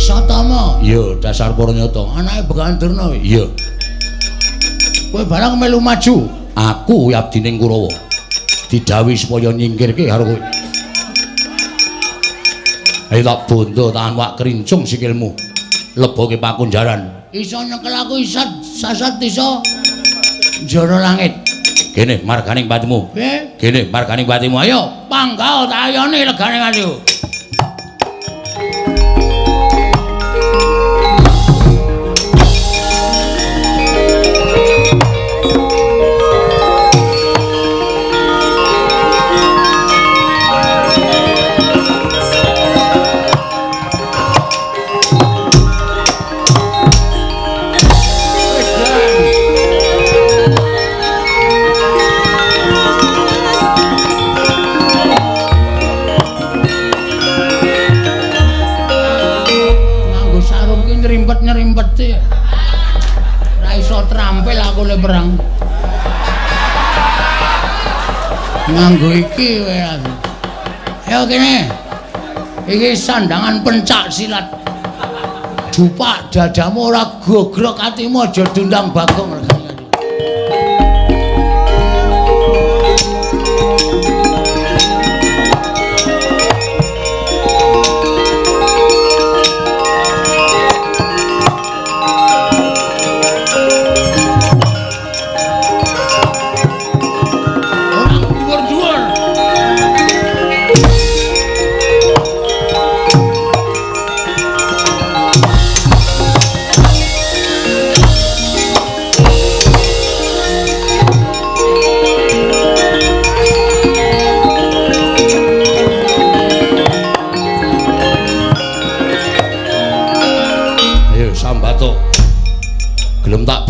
Satama. Iya, dasar Purnyata. Anake Begawan Durna. Iya. Kowe barang melu maju. Aku abdining Kurawa. Didhawuhi supaya nyingkirke karo kowe. Ayo tak bondo tahan wak kerincung sikilmu. Leboke pakunjaran. Iso nyekel aku iso sasat iso njara langit. Kene marganing patimu. Piye? Kene marganing patimu. Ayo, panggal tayone legane atiku. Perang nganggo iki kowe aku. Ayo kene. Iki sandangan pencak silat. Jupak dadamu ora gogrok atimu aja diundang Bagong regane.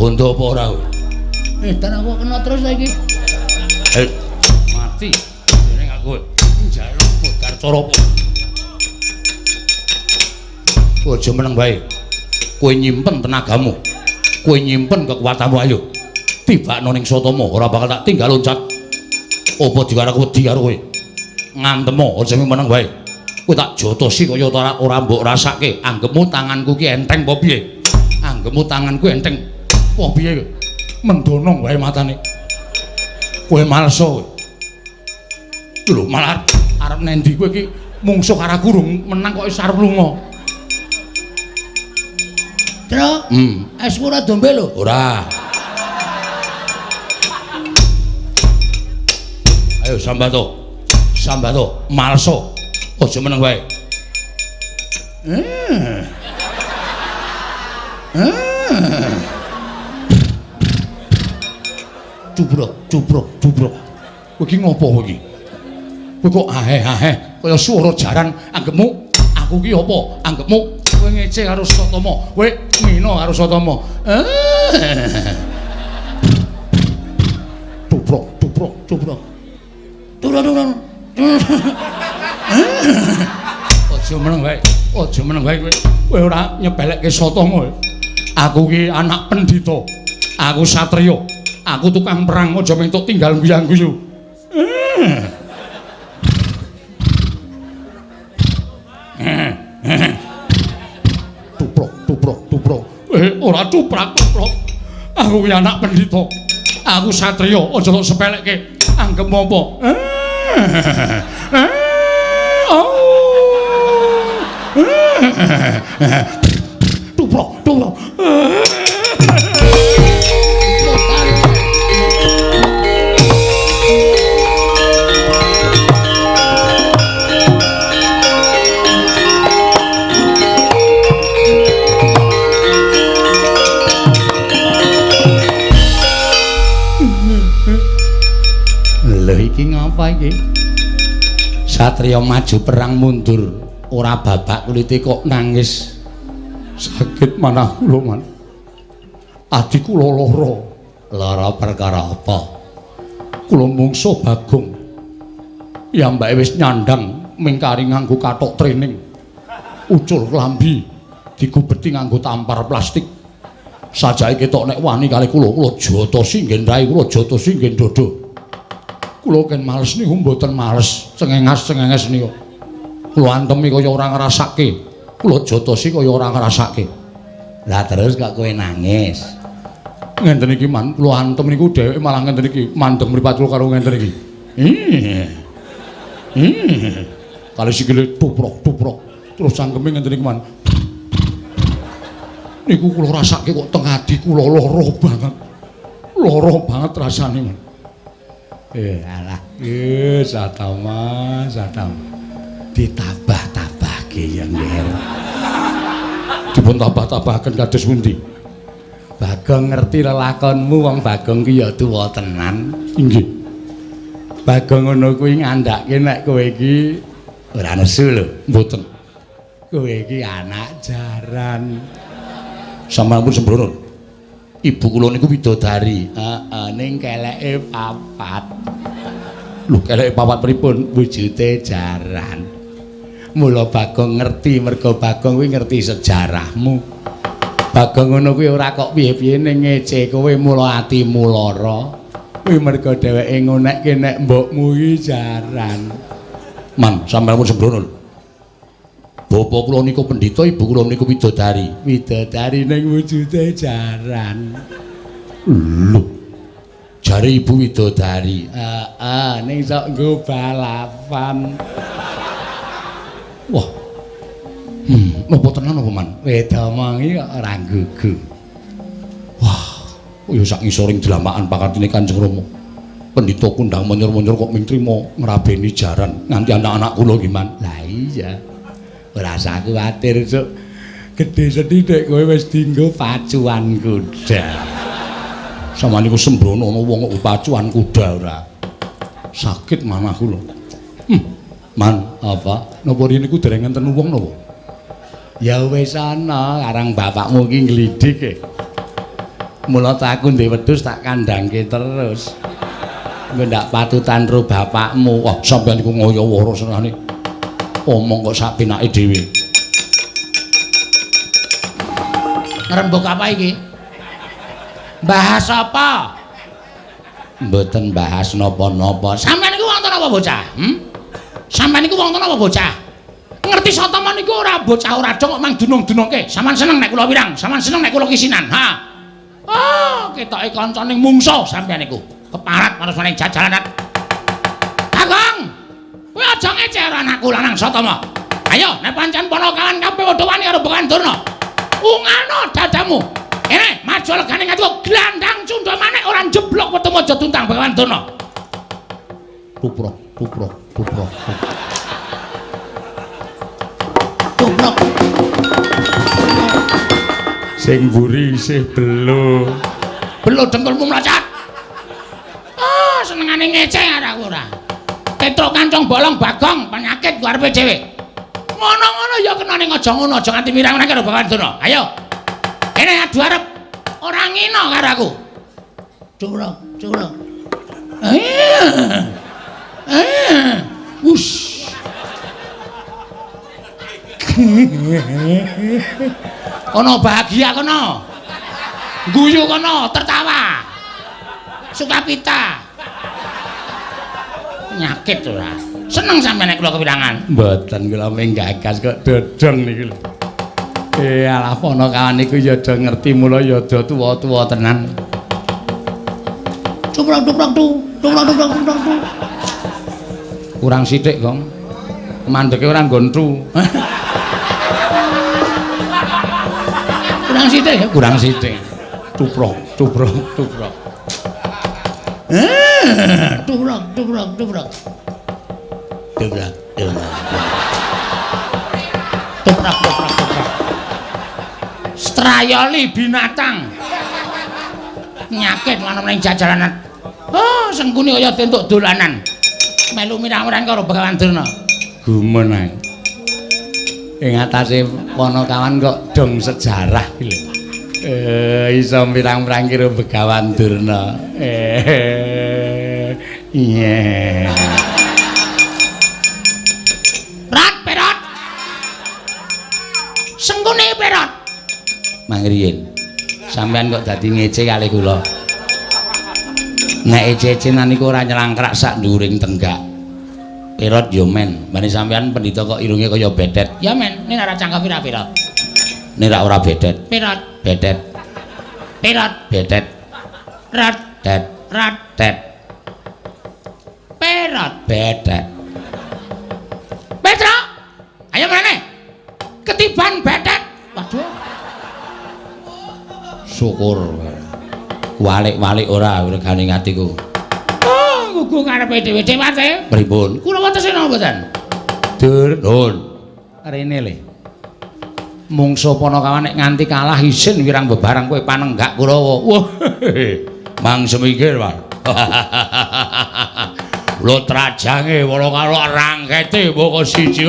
Bondo apa ora kowe? Dan aku kena terus saiki. Mati. Jeneng aku njaluk bodar cara apa? Aja meneng wae. Kowe nyimpen tenagamu. Kowe nyimpen kekuatanmu ayo. Tibakno ning Satama ora bakal tak tinggal loncat. Apa dikarep wedi karo kowe? Ngantemo aja meneng wae. Kowe tak jotosi kaya ora mbok rasake. Anggepmu tanganku ki enteng apa piye? Anggepmu tanganku enteng. Wah piye kowe? Mendono wae matane. Kowe malsa kowe. Lho malah arep nendi kowe iki mungsuh karo aku urung menang kok wis arep lunga. Tru, esmu ora dombe lho. Ora. Ayo Sambato. Sambato, malsa. Aja meneng wae. Cubrok, cubrok, cubrok. Kowe iki ngopo kowe iki? Kowe kok aheh-aheh kaya swara jaran. Anggepmu aku ki apa? Anggepmu kowe ngece karo Satama. Kowe ngina karo Satama. Cubrok, cubrok, cubrok. Turun, turun. Aja meneng wae. Aja meneng wae kowe. Kowe ora nyepelekke Satama. Aku ki anak pendhita. Aku satriya. Aku tukang perang aja mentuk tinggal guyang-guyu. Tuprok, tuprok, tuprok. Ora tuprak, tuprok. Aku ki anak pendhita. Aku satriya, aja tok sepelekke. Anggepmu apa? Tuprok, tuprok. Iki ngapa iki? Satriya maju perang mundur, ora babak kulite kok nangis. Sakit manah kula, Man. Adi kula lara. Lara perkara apa? Kula mungsuh Bagong. Piyambake wis nyandang mingkari nganggo kathok training. Ucul klambi digubeti nganggo tampar plastik. Sajake ketok nek wani kali kula, kula jotosi nggen rai, kula jotosi nggen dodo. Kula ken males niku mboten males, cengengas-cengenges niku. Kula antemi kaya ora ngrasake, kula jotosi kaya ora ngrasake. Lah terus kok kowe nangis? Ngenten iki Man, kula antem niku dheweke malah ngenten iki, mandeng mripat kula karo ngenten iki. Kali sikile tuprok-tuprok, terus cangkeme ngenten iki Man. Niku kula rasake kok teng ati kula lara banget. Lara banget rasane Man. Alah, Satama, Satama. Ditabah-tabahke ya, Nger. Dipun tabah-tabahaken kados pundi? Bagong ngerti lelakonmu, wong Bagong ki ya tuwa tenan. Inggih. Bagong ngono kuwi ngandhake nek kowe iki ora nesu lho, mboten. Kowe iki anak jaran. Sampeyan pun sembrono. Ibu kula niku widodari. Heeh, ning keleke papat. Lho, keleke papat pripun? Wujude jaran. Mula Bagong ngerti, merga Bagong kuwi ngerti sejarahmu. Bagong ngono kuwi ora kok piye-piye ning ngece kowe mula atimu lara. Kuwi merga dheweke ngonekke nek mbokmu iki jaran. Man, sampeyan pun sembrono lho. Bapak kula niku pendhita, ibu kula niku widodari. Widodari ning wujude jaran. Lho. Jare ibu widodari. Heeh, ning sok nggo balapan. Wah. Napa tenan apa, Man? Wedomongi kok ora gugu. Wah, ya sak ngisoring dlamakan pakartine Kanjeng Rama. Pendhita kundang menyor-menyor kok ming trima ngrabeni jaran nganti anak-anak kula nggih, Man. Lah iya. Ora usah kuwatir, Cuk. Gedhe sethithik kowe wis dienggo pacuan kuda. Sama niku sembrono ana wong kok pacuan kuda ora. Sakit manah kula. Man, apa? Napa riyen niku dereng enten wong napa? Ya wis ana, karang bapakmu iki nglidik e. Mula ta aku ndek wedhus tak kandhangke terus. Engko ndak patutan ro bapakmu. Wah, sampeyan niku ngoyo wara senane. Omong kok sak penake dhewe. Ngrembug apa iki? Bahas apa? Mboten bahas napa-napa. Sampeyan niku wonten apa bocah? Sampeyan niku wonten apa bocah? Ngerti Satama niku ora bocah ora dong kok mang dunung-dunungke. Sampeyan seneng nek kula wirang, sampeyan seneng nek kula kisinan. Ha. Oh, ketoke kancane mungsuh sampeyan niku. Keparat manusane jajalanan. Bagong. Kowe aja ngece karo anakku lanang Satama. Ayo, nek pancen ponokawan kabeh padha wani karo Begawan Durna. Ungano dadamu. Kene, maju legane ngatiku glandang cundha manik ora njeblok metu aja tuntang Begawan Durna. Tuprok, tuprok, tuprok. Tuprok. Sing mburi isih belo. Belo dengkulmu mlacat. Ah, senengane ngece karo aku ora. Petruk kancong bolong Bagong penyakit ku arepe dhewe. Ngono-ngono ya kena ning aja ngono, aja nganti mirang-mirang karo Begawan Durna. Ayo. Kene adu arep ora ngino karo aku. Curang, curang. Wush. Kono bahagia kono. Guyu kono, tertawa. Sukapita. Penyakit ora. Seneng sampeyan nek kula kewirangan? Mboten, kula mung gagas kok dodong niku lho. Alah ponokawan niku ya do ngerti mula ya do tuwa-tuwa tenan. Cuprok-cuprok tu, cuprok-cuprok tu. Kurang sithik, Gong. Mandeke ora nggon tu. Kurang sithik ya, kurang sithik. Tuprok, tuprok, tuprok. Tuprok, tuprok, tuprok. Tuprok, tuprok. Tuprok, tuprok, tuprok. Strayoli binatang. Nyakit ana ning jajalanan. Oh, sengkuni kaya entuk dolanan. Melu mirang-mirang karo Begawan Durna. Gumun ae. Ing atase ponokawan kok dong sejarah iki lho. Iso mirang-mirang karo Begawan Durna. Iya. Rat perot. Sengkuni perot. Mangriyin. Sampeyan kok dadi ngece kali kula. Nek ece-ecenan niku ora nyelangkrak sak nduring tenggak. Perot yo men, bane sampeyan pendhita kok irunge kaya bedet. Ya men, nek ora cangkem ora perot. Nek ora bedet. Perot, bedet. Perot, bedet. Rat, det, rat, det. Perot, bedet. Petro. Ayo mrene. Ketiban bedet. Waduh. Syukur. Walik-walik ora regane atiku. Oh, Tugu karepe dhewe dewate. Pripun? Kula wonten napa mboten? Dur, nun. Rene le. Mungsuh Panakawan nek nganti kalah isin wirang bebareng kowe panenggak Kurawa. Wah. Mang semingkir, Pak. Lho trajange wala karo rangkete mboko siji.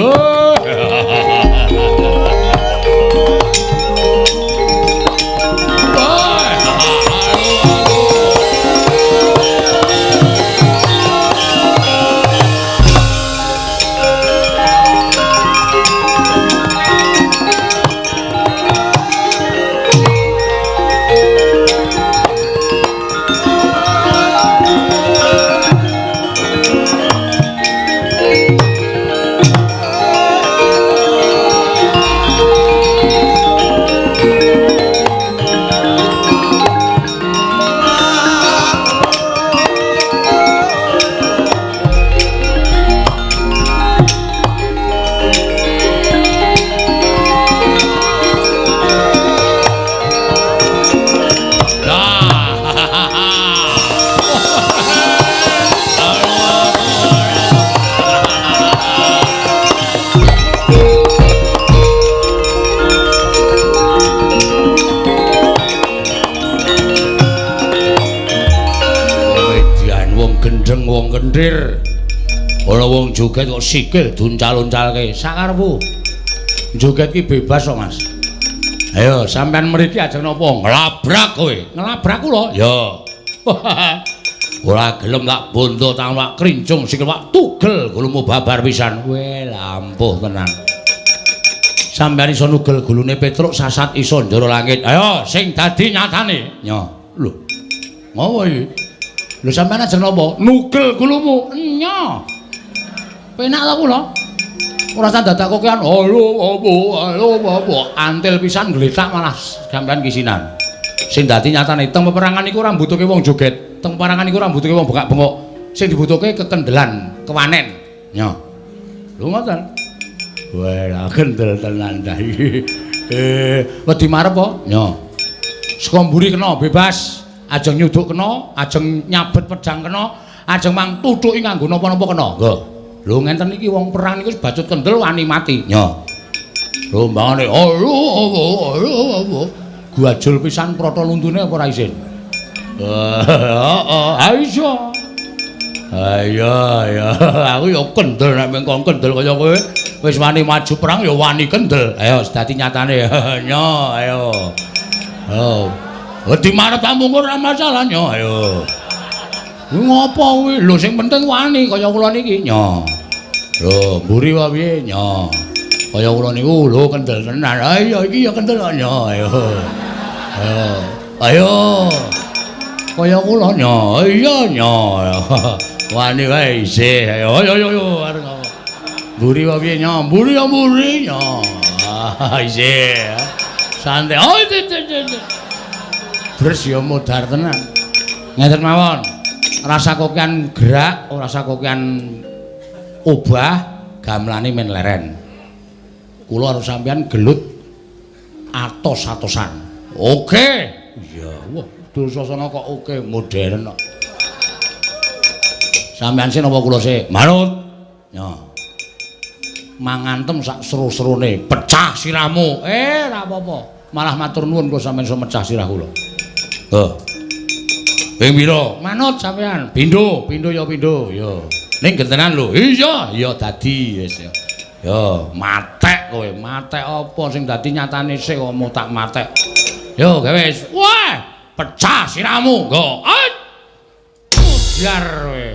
Wong kendir ana wong joget kok sikil duncal-uncalke sakarepmu. Joget ki bebas kok, Mas. Ayo sampean mriki ajeng napa? Nglabrak kowe. Nglabrak kula? Ya. Ora gelem tak bondo tak wak krincung sikil wak tugel gulumu babar pisan. Kowe lampuh tenan. Sampean iso nugel gulune Petruk sasat iso njero langit. Ayo sing dadi nyatane. Nyo. Lho. Ngopo iki? Lho sampean ajeng napa? Nugel gulumu. Nyo. Penak ta kula? Ora usah dadak kokean. Halo apa? Halo apa? Antil pisan gletak malah sampean kisinan. Sing dadi nyatane teng peperangan iku ora mbutuhke wong joget. Teng peperangan iku ora mbutuhke wong bengak-bengok. Sing dibutuhke kekendelan, kewanen. Nyo. Lho ngoten. Wah, kendel tenan ta iki. Wedi marep po? Nyo. Saka mburi kena bebas. Ajeng nyuduk kena, ajeng nyabet pedang kena, ajeng mang tuthuki nganggo napa-napa kena. Nggo. Lho ngenten iki wong perang niku bacut kendel wani mati. Nyo. Lho mbangane halo halo. Guajul pisan prata luntune apa ora isin? Heeh, ha iso. Ayo ya, aku ya kendel nek mengkon kendel kaya kowe. Wis wani maju perang ya wani kendel. Ayo dadi nyatane. Nyo, ayo. Oh. Wedi marep mungkur ora masalah nyo, ayo. Kuwi ngopo kuwi? Lho sing penting wani kaya kula niki nyo. Lho mburi wae piye nyo. Kaya kula niku lho kendel tenan. Ayo iki ya kendel nyo, ayo. Ayo. Ayo. Kaya kula nyo, iya nyo. Wani wae isih. Ayo ayo ayo arep ngopo. Mburi wae piye nyo? Mburi ya mburi nyo. Ah isih. Santai. Oh itu. Bres ya modar tenan. Ngeten mawon. Rasa kokean gerak, ora rasa kokean obah, gamelane men leren. Kula karo sampean gelut atos-atosan. Oke. Iya, wah, Dursasana kok oke modern kok. Sampean sih napa kula sih? Manut. Yo. Mangantem sak seru-serune, pecah sirahmu. Ora apa-apa. Malah matur nuwun kula sampean iso mecah sirah kula. Heh. Ping pira? Manut sampean. Pindho, pindho ya pindho. Ya. Ning gentenan lho. Iya, ya dadi wis ya. Ya, matek kowe. Matek apa sing dadi nyatane sik kok mutak matek. Yo gawe wis. Wah, pecah sirahmu. Nggo. Ujar kowe.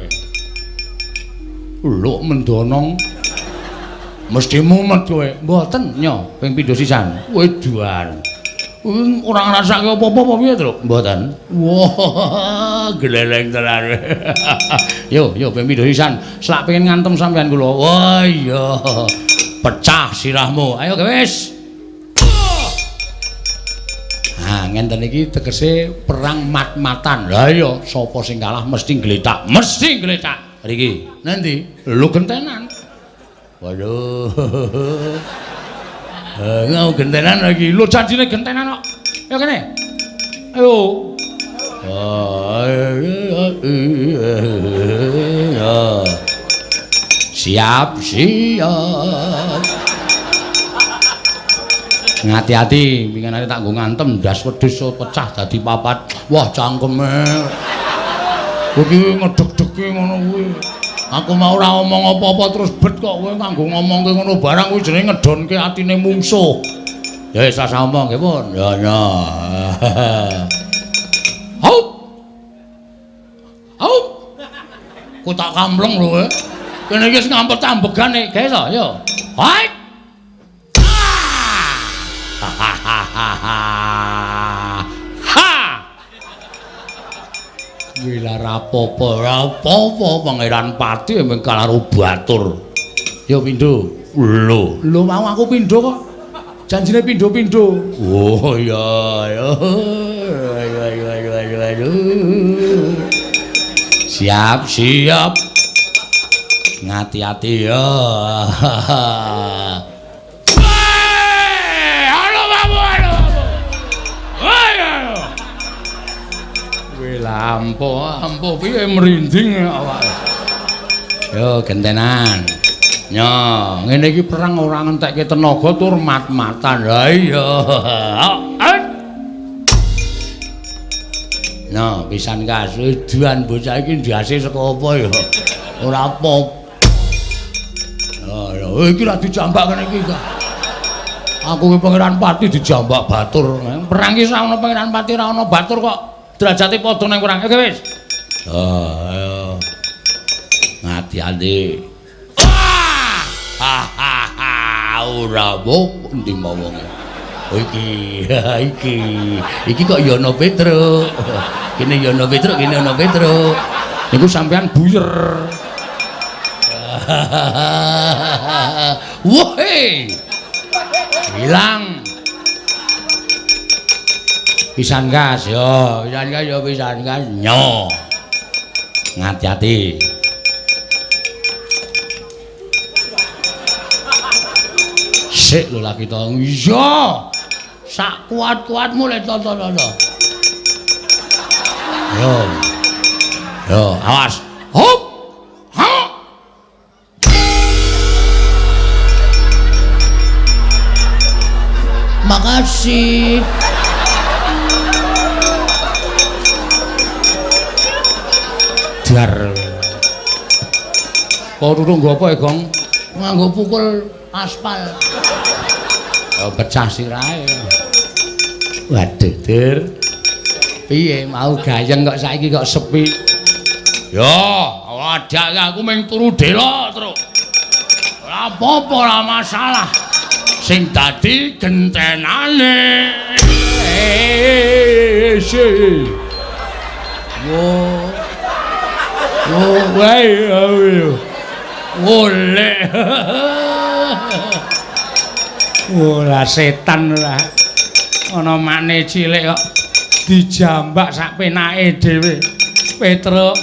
Lho mendonong. Mesti mumet kowe. Mboten nyo, ping pindho sisan. Weduan. Ora ngrasake apa-apa apa piye, Truk? Mboten. Wah, gleleng tenan. Yo, yo ping pindho sisan. Selak pengen ngantem sampean kula. Wah, iya. Pecah sirahmu. Ayo wis. Nah, ngenten iki tegese perang mat-matan. Lah iya, sapa sing kalah mesti gletak. Mesti gletak. Riki. Nanti lho gentenan. Waduh. Ngau gentenan lagi. Lho janjine gentenan kok. Ayo kene. Ayo. Siap, siap. Ngati-ati, winginane tak nggo ngantem ndas wedhus pecah dadi papat. Wah, cangkeme. Kowe iki ngedeg-degi ngono kuwi. Aku mau ora omong apa-apa terus bet kok kowe nganggo ngomongke ngono barang kuwi jenenge ngedonke atine mungsuh. Ya wis rasa omong nggih pun. Ya ya. Haup. Haup. Ku tak kampleng lho kowe. Kene iki wis ngampet ambegane, guys yo. Hai. Ha. Wila rapopo, rapopo Pangeran Pati emang karo batur. Yo pindho. Lho, lho mau aku pindho kok. Janjine pindho-pindho. Oh iya, ya. Ayo ayo ayo ayo ayo. Siap, siap. Ngati-ati ya. Halo babu, halo babu. Ayo. Wih ampuh, ampuh piye merinding awake. Yo gentenan. Yo, ngene iki perang ora ngentekke tenaga tur mat-matan. Ha iya. Nah, pisan kasuduan bocah iki ndase saka apa ya? Ora apa. Ya, iki ra dijambak kene iki. Aku ki Pangeran Pati dijambak batur. Perang iki ora ana Pangeran Pati ora ana batur kok. Derajate padha nang perang. Oke wis. Ayo. Ngati-ati. Ha ha ha, ora mbok endi wonge. Iki, iki. Iki kok ya ana Petruk. Kene ya ana Petruk, kene ana Petruk. Niku sampean buyer. Woi. Hilang. Pisan gas yo, pisan gas yo, pisan gas nyo. Ngati-ati. Sik lho lagi to. Iya. Sak kuat-kuatmu le to to to. Yo. Yo, awas. Hop. Ha. Makasih. Dar. Kok ruru nggo apa, Gong? Nganggo pukul aspal. Oh, pecah sirahe. Waduh, Dir. Piye mau gayeng kok saiki kok sepi? Yo, wadah aku mung turu delok, Truk. Ora apa-apa, ora masalah. Sing dadi gentenane. Wo. Wo, wae ayo. Golek. Ora setan ora. Ana makne cilik kok dijambak sak penake dhewe. Petruk,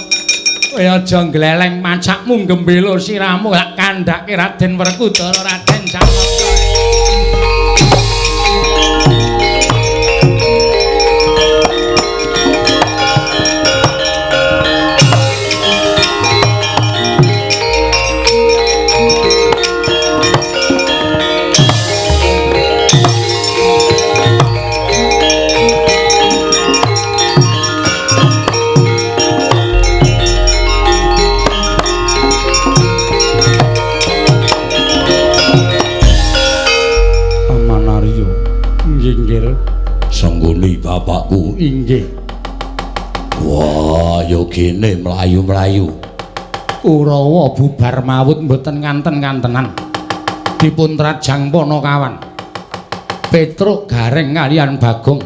kowe aja ngleleng macakmu gembelo siramu tak kandhake Raden Werkudara Raden Janaka. Bapakku inggih. Wah, yo gene mlayu-mlayu. Kurawa bubar mawut mboten nganten-kantenan. Dipun trajang Panakawan. Petruk Gareng kalian Bagong.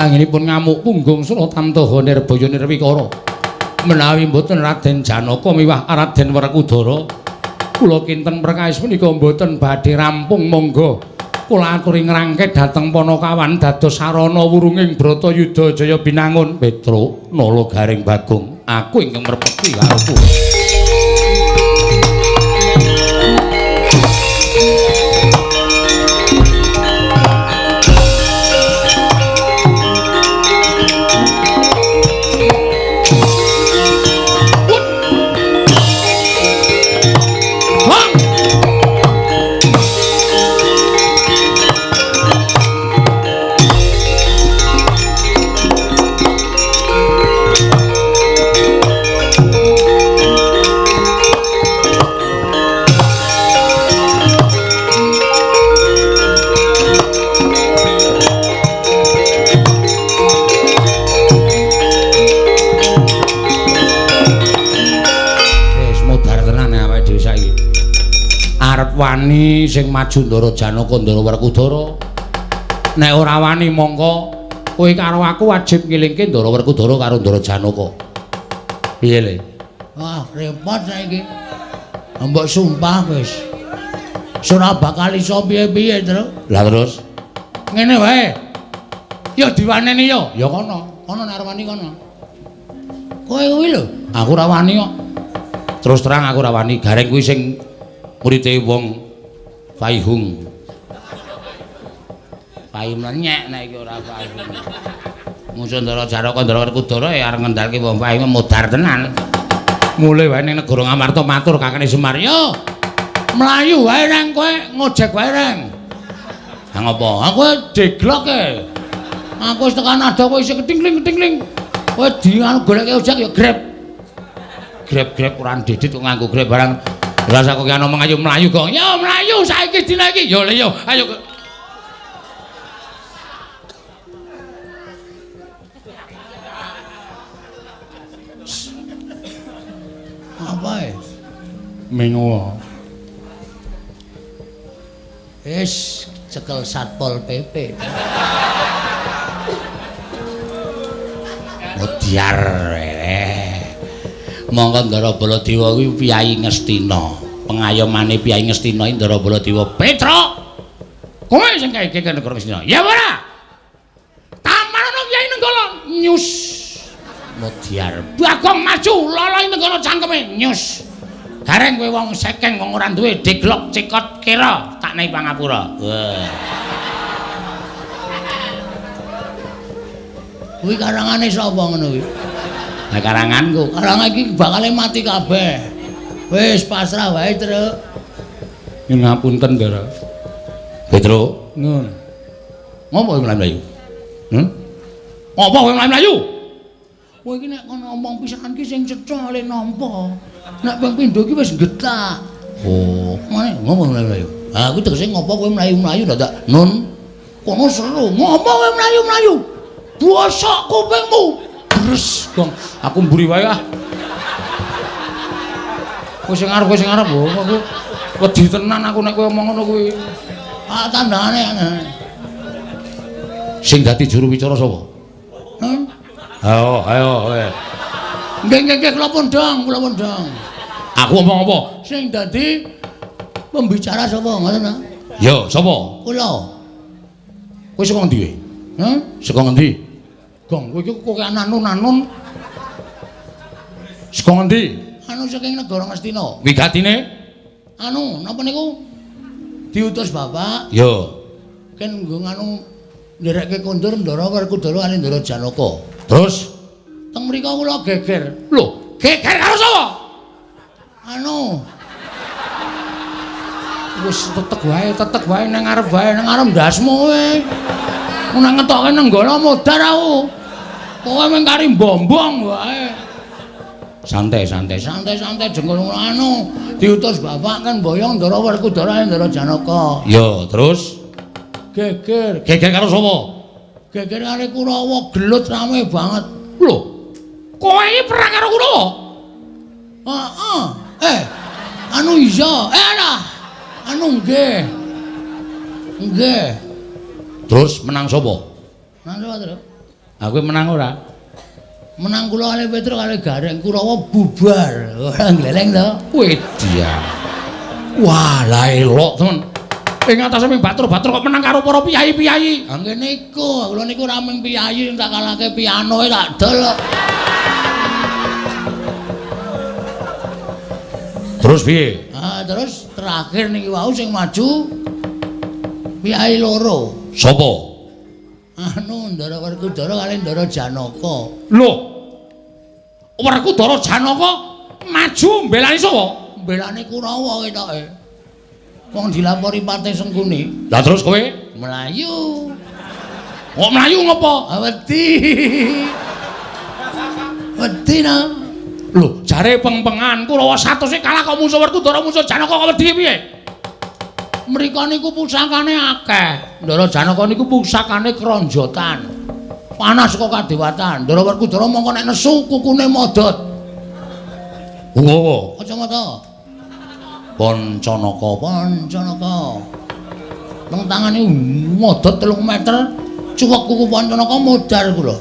Anggenipun ngamuk punggung Suratamtaha Nirbaya Nirwikara. Menawi mboten Raden Janaka miwah Raden Werkudara, kula kinten perkawis punika mboten badhe rampung monggo. Kula aturi ngrangket dhateng Panakawan dados sarana wurunging Bratayuda Jaya Binangun. Petruk Nala Gareng Bagong, aku ingkang merpeti karo kowe. arep wani sing maju Ndara Janaka Ndara Werkudara. Nek ora wani mongko kowe karo aku wajib ngilingke Ndara Werkudara karo Ndara Janaka. Piye le? Wah, repot saiki. Mbok sumpah wis. Ora bakal iso piye-piye, Tru. Lah terus ngene wae. Ya diwaneni ya. Ya kono. Kono nek arep wani kono. Kowe kuwi lho, aku ora wani kok. Terus terang aku ora wani, gareng kuwi sing murite wong Faihung. Pai mlenyek nek iki ora Faihung. Musuh Ndara Janaka Ndara Werkudara ya arep ngendhalke wong Faihung modar tenan. Mulih wae ning negara Ngamarta matur kakane Semar, "Yo, mlayu wae nang kowe ngojek wae reng." Ha ngopo? Aku deglok e. Aku wis tekan adoh kowe isih ketingling-ketingling. Kowe di anu goleke ojek ya Grab. Grab-grab ora ndedit kok nganggo Grab barang. Lah kok ki ngomong ayo mlayu kok. Ya mlayu saiki dina iki. Ya le yo ayo. Apa e? Mengo. Wis cekel Satpol PP. Modiar. Monggo Ndara Baladewa kuwi Piyayi Ngastina. Pengayomane Piyayi Ngastina Ndara Baladewa. Petruk. Kowe sing kae iki negara Ngastina. Ya ora? Taman ana Kyai Nenggala nyus. Modiar. Bagong maju loloi Nenggala cangkeme nyus. Gareng kowe wong sekeng wong ora duwe deglok cekot kira tak nei pangapura. Wah. Kuwi karangane sapa ngono kuwi? Lah karanganku, karangan iki bakale mati kabeh. Wis pasrah wae, Truk. Nyuwun ngapunten, Ndara. Petruk, Nun. Ngopo kowe mlayu-mlayu? Ngopo kowe mlayu-mlayu? Kowe iki nek kono omong pisan ki sing cetha le nampa. Nek ping pindho iki wis getak. Oh, mane ngopo mlayu-mlayu? Ha kuwi tegese ngopo kowe mlayu-mlayu dadak nun. Kono seru, ngopo kowe mlayu-mlayu? Bosok kupingmu. Bres, gong. Aku mburi wae ah. Kowe sing arep, kowe sing arep. Oh, aku wedi tenan aku nek kowe omong ngono kuwi. Ah tandane. Sing dadi juru wicara sapa? Hah? Ayo, ayo kowe. Nggih, nggih, nggih, kula pundhang, kula pundhang. Aku omong apa? Sing dadi pembicara sapa ngoten ta? Ya, sapa? Kula. Kowe saka ngendi kowe? Hah? Saka ngendi? Gong, kowe iki kok anun-anun. Saka ngendi? Anu saking negara Ngastina. Wigatine? Anu, napa niku? Diutus bapak. Ya. Ken nggo nganu nderekke kondur Ndara Werkudara kali Ndara Janaka. Terus teng mriko kula geger. Lho, geger karo sapa? Anu. Wis tetek wae nang ngarep wae, nang ngarep ndasmu kowe. Nek ngetoke Nenggala modar aku. Kowe mung kari mbombong wae. Santai, santai, santai, santai jengkol anu diutus bapak kan boyong Ndara Werkudara Ndara Janaka. Ya, terus geger. Geger karo sapa? Geger karo Kurawa, gelut rame banget. Lho, kowe iki perang karo Kurawa? Heeh. Anu iya. Alah. Anu nggih. Nggih. Terus menang sapa? Menang sapa, Truk? Aku menang ora? Menang kula kali Petruk kali Gareng, Kurawa bubar. Ora gleleng to. Wedia. Wah, lah elok temen. Ing atase ming batur-batur kok menang karo para piyayi-piyayi. Ha ngene iku, kula niku ora ming piyayi tak kalahke pianoe tak dol. Terus piye? Ah, terus terakhir niki wau sing maju piyayi loro. Sapa? Anu Ndara Werkudara kali Ndara Janaka. Lho. Werkudara Janaka maju mbelani sapa? Mbelani Kurawa ketoke. Wong dilapori Patih Sengkuni. Lah terus kowe? Mlayu. Kok mlayu ngopo? Wedi. Wedi na. Lho, jare peng-pengan Kurawa 100 kalah kok musuh Werkudara musuh Janaka kok wedi piye? Mriko niku pusakane akeh. Ndara Janaka niku pusakane kronjotan. Panas kok kadewatan. Ndara Werkudara mongko nek nesu kukune modot. Ngopo? Kacamata. Pancanaka, Pancanaka. Nang tangane modot 3 meter, cuwek kuku Pancanaka modar kula.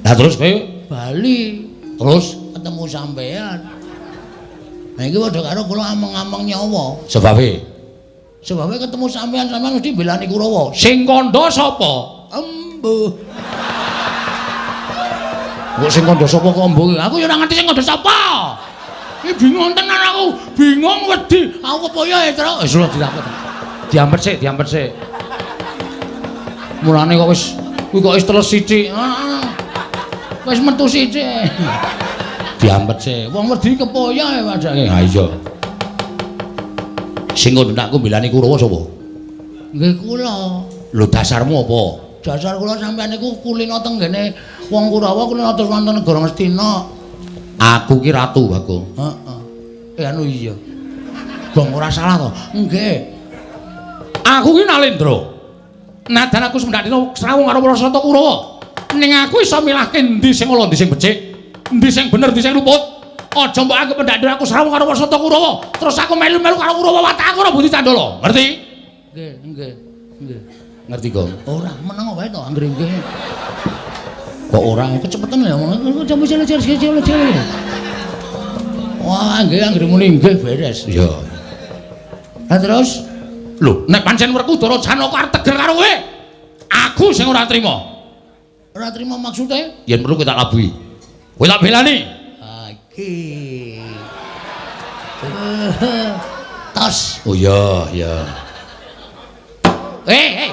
Lah terus kowe bali, terus ketemu sampean. Nah iki padha karo kula ameng-ameng nyawa. Sebabe? Sebabe ketemu sampean, sampean mesti belani Kurawa. Sing kandha sapa? Embuh. Kok sing kandha sapa kok embuh? Aku ya ora ngerti sing kandha sapa. Iki bingung tenan aku, bingung wedi. Aku kepoyo ya, Tru. Wis lho ditakut. Diampet sik, diampet sik. Mulane kok wis kuwi kok wis teles sithik. Heeh. Wis metu sithik. Diampet sik. Wong wedi kepoyo ya padake. Ha iya. Sing kandha aku mbelani Kurawa sapa? Nggih kula. Lho dasarmu apa? Dasar kula sampean niku kulino teng ngene wong Kurawa kulino terus wonten negara Ngastina. Aku ki ratu, Bagong. Heeh. Anu iya. Gong ora salah to? Nggih. Aku ki Nalendra. Nadan aku semendak dina srawung karo Prasata Kurawa. Ning aku iso milahke endi sing ala, endi sing becik, endi sing bener, endi sing luput. Aja mbok anggep mendak dina aku srawung karo Prasata Kurawa, terus aku melu-melu karo Kurawa watak aku ora budi candala. Ngerti? Nggih, nggih. Nggih. Ngerti, Gong? Ora, meneng wae to anggere nggih. Kok ora kecepetan ya omong. Wah, nggih anggere muni nggih beres. Iya. Lah terus lho, nek pancen Werkudara Janaka arep tegel karo kowe, aku sing ora trima. Ora trima maksude? Yen perlu kowe tak labuhi. Kowe tak belani. Ha iki. Tos. Oh iya, iya. Eh, eh.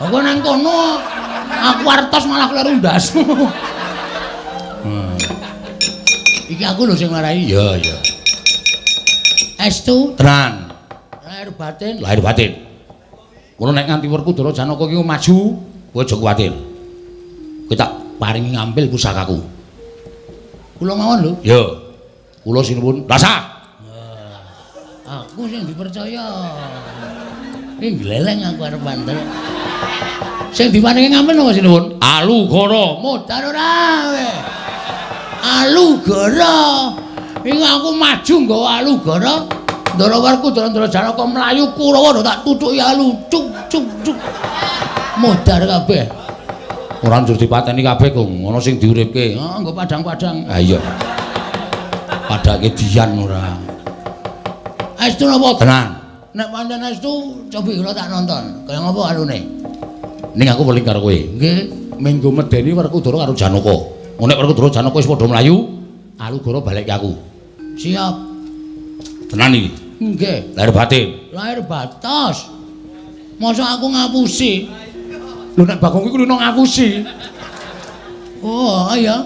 Aku nang kono aku arep tos malah kleru ndasmu. Iki aku lho sing marai. Iya, iya. Estu tenan. Lahir batin, lahir batin. Ngono nek nganti Werkudara Janaka iki maju, kowe aja kuwatir. Kowe tak paringi ngambil pusakaku. Kula mawon lho. Iya. Kula sinuwun. Rasa. Aku sing dipercaya. Iki gleleng aku arep bandel. Sing diparingi ngambil napa sinuwun? Alugara. Modar ora kowe. Alugara. Iki aku maju nggawa Alugara. Ndara Werkudara Ndara Janaka mlayu Kurawa tak tutuki alu cuk cuk cuk. Modar kabeh. Ora njur dipateni kabeh, Gong. Ana sing diuripke. Heeh, nggo padang-padang. Ha iya. Padake dian ora. Estu napa? Tenan. Nek pancen estu cobi kula tak nonton. Kaya ngapa alune? Ning aku weling karo kowe. Nggih, menggo medeni Werkudara karo Janaka. Nek Werkudara Janaka wis padha mlayu, Alugara balik ke aku. Siap. Tenan iki. Nggih. Lahir batin. Lahir batos. Masa aku ngapusi? Lho nek Bagong kuwi kulino ngapusi. Oh, iya.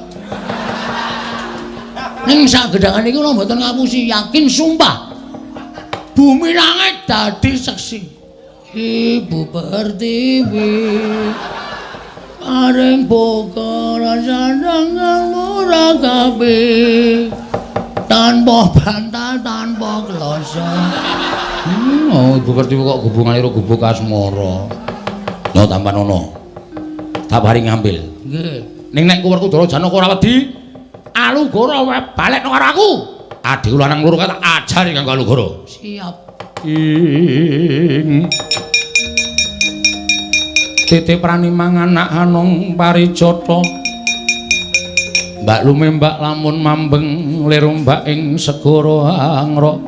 Ning sak gedhangan iki kula mboten ngapusi, yakin sumpah. Bumi langit dadi seksi. Ibu Pertiwi paring boga rasane murah kabeh. Tanpa bantal, tanpa kloso. Oh, Ibu Pertiwi kok hubungane karo gubuk asmara. No tampan ono. Tak paring ngambil. Nggih. Ning nek Werkudara Janaka ora wedi, Alugara balekno karo aku. Adhiku lanang loro tak ajari kanggo Alugara. Siap. Ing titi pranimang anak anung parijata. Mbak lumembak lamun mambeng lir ombak ing segara angrok.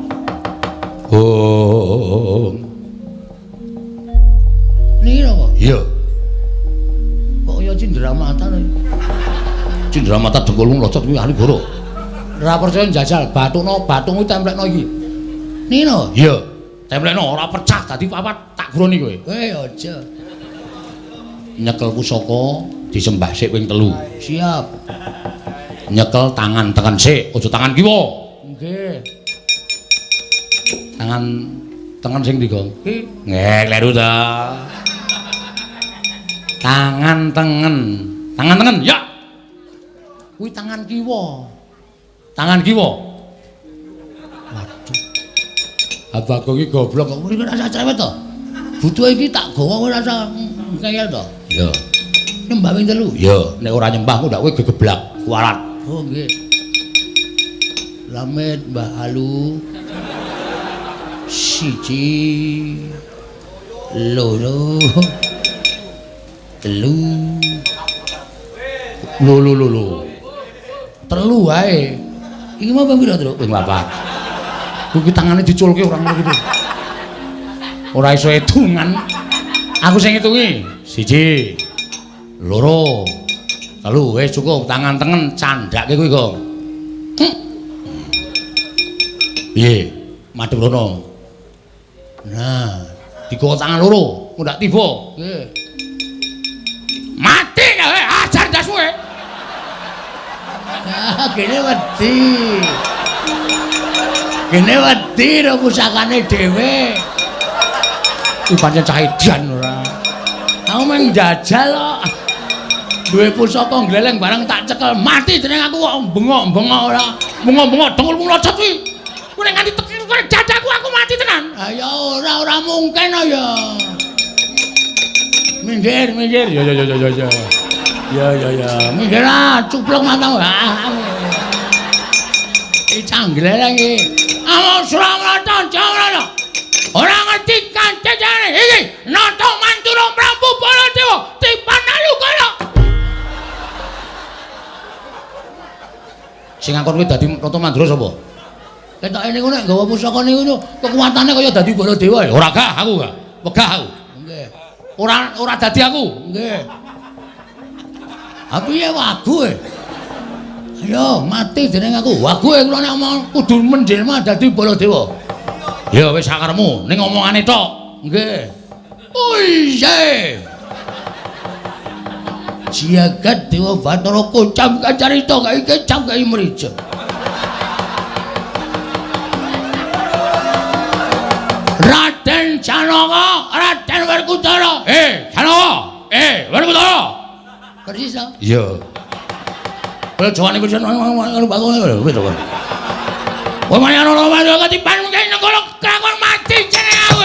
Oh. Niki napa? Iya. Kok kaya cindramata lho. Cindramata dengkulmu locot kuwi Alugara. Ora percaya njajal bathukno, bathukmu templekno iki. Niki napa? Iya. Templekno ora pecah dadi papat tak guroni kowe. Eh aja. Nyekel pusaka disembah sik ping 3. Siap. Nyekel tangan tengen sik, aja tangan kiwa. Nggih. Tangan tengen sing ndi, Gong? Ki. Nggih, kleru ta. Tangan tengen. Tangan tengen, ya. Kuwi tangan kiwa. Tangan kiwa. Waduh. Abah iki goblok kok ora rasa cerewet to. Butuhe iki tak gawa ora rasa ngeyel to. Iya. Nyembah ping 3. Iya, nek ora nyembah ku ndak kowe gegeblak kualat. Oh nggih. Slamet Mbah Alu. 1 2 3. Lho lho lho lho. 3 wae. Iki mau ping pira, Truk? Ping 4. Kuwi tangane diculke ora ngono kuwi. Ora iso hitungan. Aku sing ngitungi. 1 2 3. Wis cukup, tangan tengen candhake kuwi kok. Piye? Madhep rono. Nah, digawa tangan loro, mundak tiba. Nggih. Mati kowe, ajar ndasmu kowe. Ah, gene wedi. Gene wedi ro pusakane dhewe. Iki pancen cah edan ora. Aku mung njajal kok. Duwe pusaka gleleng barang tak cekel mati jeneng aku kok bengok-bengok ora. Bengok-bengok dengkul mlocot kuwi. Kuwi nek nganti tekir kowe dadaku aku mati tenan. Ha ya ora mungkin ya. Minggir, minggir. Ya ya ya ya ya. Ya ya ya. Minggir ah, cuplok matamu. Iki cah gleleng iki. Among Suramrata Jawrana. Ora ngerti kancane iki Nata Mandura Prabu Baladewa tipan Alukara. Sing ngakon kuwi dadi Nata Mandura sapa? Ketoke niku nek nggawa pusaka niku kekuatane kaya dadi Baladewa ya. Ora gah aku gah. Wegah aku. Nggih. Ora ora dadi aku. Nggih. Ha piye wagu e? Ayo mati jeneng aku. Wagu e kula nek omong kudu menjelma dadi Baladewa. Ya wis sakaremu ning omongane tok. Nggih. Oh iya. Jagat Dewa Bathara kocam kacarita kae kecam kae mrija. Raden Janaka, Raden Werkudara. Janaka. Werkudara. Persis to? Iya. Kaya jawane kuwi ngono bagone lho. Kowe ana ana ketiban mungkin nang kono kelakon mati jeneng aku.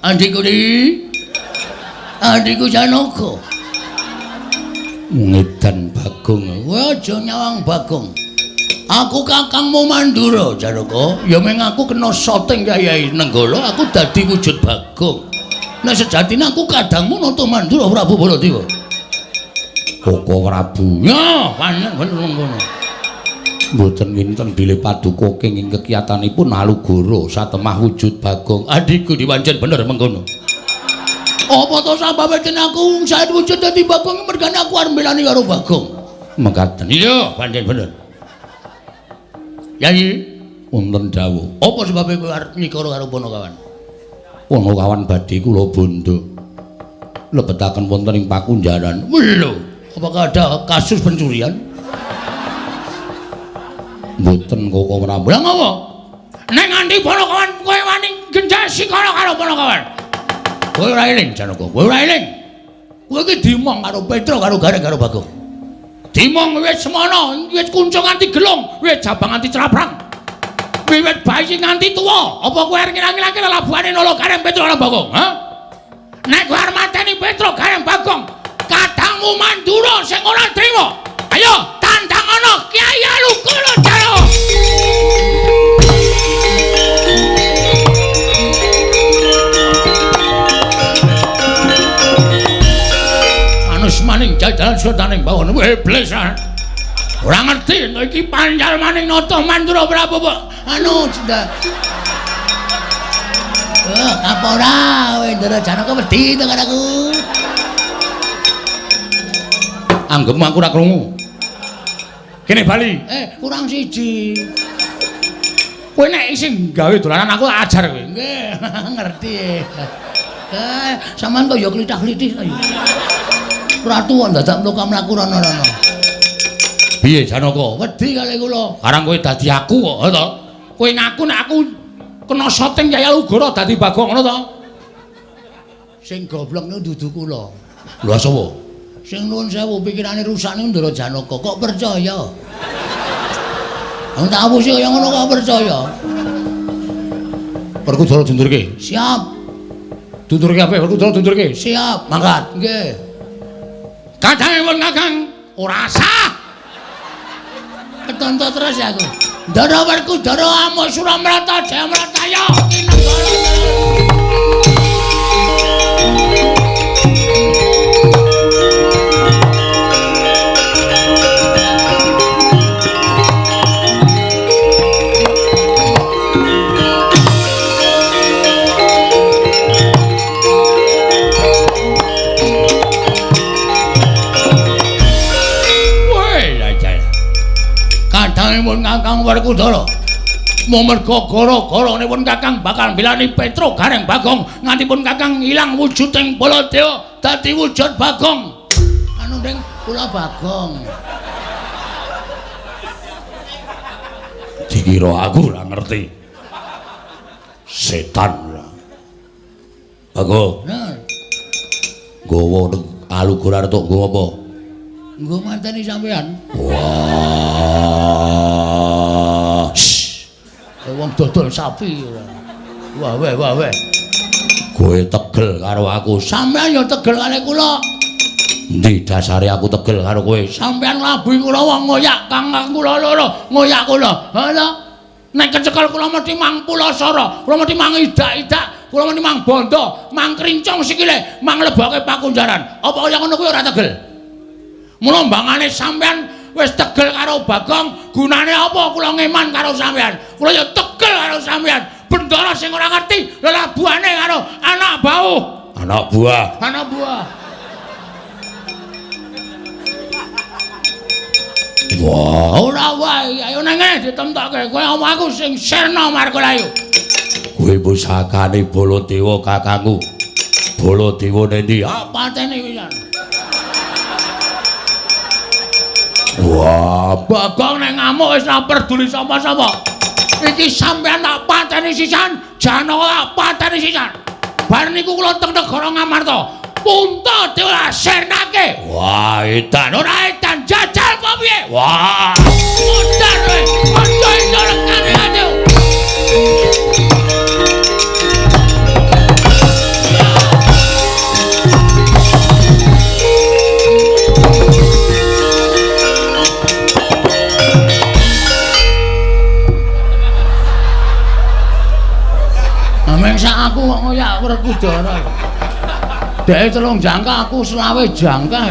Adikku di, adikku Janaka. Ngedan Bagong. Kowe aja nyawang Bagong. Aku kakangmu Mandura, Janaka. Ya meng aku kena soting Kyai Nenggala, aku dadi wujud Bagong. Nek sejatine aku kadangmu Nata Mandura Prabu Baladewa. Koko Prabu. Ya, pancen bener ngono. Mboten kinten bilih paduka kenging kekiyatanipun Alugoro satemah wujud Bagong. Adikku dipancen bener mengkono. Apa to sababe yen aku saet wujud dadi Bagong mergane aku arep mbelani karo Bagong. Mekaten. Iya, pancen bener. Yai, wonten dawuh. Apa sebabe kowe arep nyikara karo Panakawan? Panakawan badhe kula bondo. Lebetaken wonten ing pakunjaran. Lho, apakah ada kasus pencurian? Mboten Koko Prabu. Lah ngopo? Nek nganti Panakawan kowe wani genjak sikara karo Panakawan. Kowe ora eling Janaka, kowe ora eling. Kowe iki dimong karo Petra karo Gareng karo Bagong. Dimong wis semono, wis kuncung nganti gelung, wis jabang nganti craprang. Wiwit bayi nganti tuwa, apa kowe arep ngilang-ngilangke lelabuhane Nala Gareng Petra karo Bagong, ha? Nek kowe arep mateni Petra Gareng Bagong, kadangmu Mandura sing ora trima. Ayo tandang ana Kyai Alukara Jaya. Anus maning jajalan sutaning bawon iblis. Ora ngerti nek iki pancal maning Nata Mandura Prabu anu cinta. Apa ora kowe Ndara Janaka wedi to karo aku. Anggepmu aku ora krungu. Kene bali. Kurang siji. Kowe nek isih gawe dolanan aku tak ajar kowe. Nggih, ngerti. Sampeyan kok ya klithah-klithih to ya. Ratu kok dadak mluka mlaku rono-rono. Piye Janaka? Wedi kali kula. Karang kowe dadi aku kok, ha to? Kowe ngaku nek aku kena syuting Kyai Alugoro dadi Bagong ngono to? Sing goblok niku dudu kula. Lha sapa? Sing nuwun sewu pikirane rusak niku Ndara Janaka kok percaya? Wong tak apusi kaya ngono kok percaya. Werkudara dundurke. Siap. Dundurke apik, Werkudara dundurke. Siap, mangkat. Nggih. Kadang Kakang ora sah. Ketonto terus ya aku. Ndara Werkudara amuk Suramrata Jayamrataya kinenggara. Kadangipun Kakang Werkudara mumerga gara-garanipun Kakang bakal mbelani Petruk Gareng Bagong nganti pun Kakang ilang wujuding Baladewa dadi wujud Bagong. Anu nding kula Bagong. Dikira aku ora ngerti. Setan ora. Bagong. Nah. Nggawa Alugoro arep nggo apa? Nggo mateni sampean. Wah. Wong dodol sapi ora. Wah weh wah weh. Kowe tegel karo aku. Sampean ya tegel karo kula. Endi dasare aku tegel karo kowe? Sampean nglabuhi kula wong ngoyak kang kula loro, ngoyak kula. Ha ta? Nek kecekel kula mesti mang pulasara, kula mesti mang idak-idak, kula mesti mang bondo, mang krincong sikile, mang leboke pakunjaran. Apa kaya ngono kuwi ora tegel? Mula mbangane sampean wis tegel karo Bagong, gunane apa kula ngeman karo sampean? Kula ya tegel karo sampean. Bendara sing ora ngerti lelabuhane karo anak bau. Anak buah. Anak buah. Wah, ora wae. Ayo nang ngene ditemtokke. Kowe omong aku sing sirna Markalayu. Kowe pusakane Baladewa kakangku. Baladewa nendi? Ah, pateni pisan. Wah, Bagong nek ngamuk wis ora peduli sapa-sapa. Iki sampean tak pateni sisan, Janaka tak pateni sisan. Bar niku kula teng negara Ngamarta. Punta dewa sirnake. Wah, edan ora edan jajal apa piye? Wah, modar kowe. Aja iso rekane aduh. Mengsak aku kok ngoyak Werkudara. Dheke 3 jangka aku 25 jangka.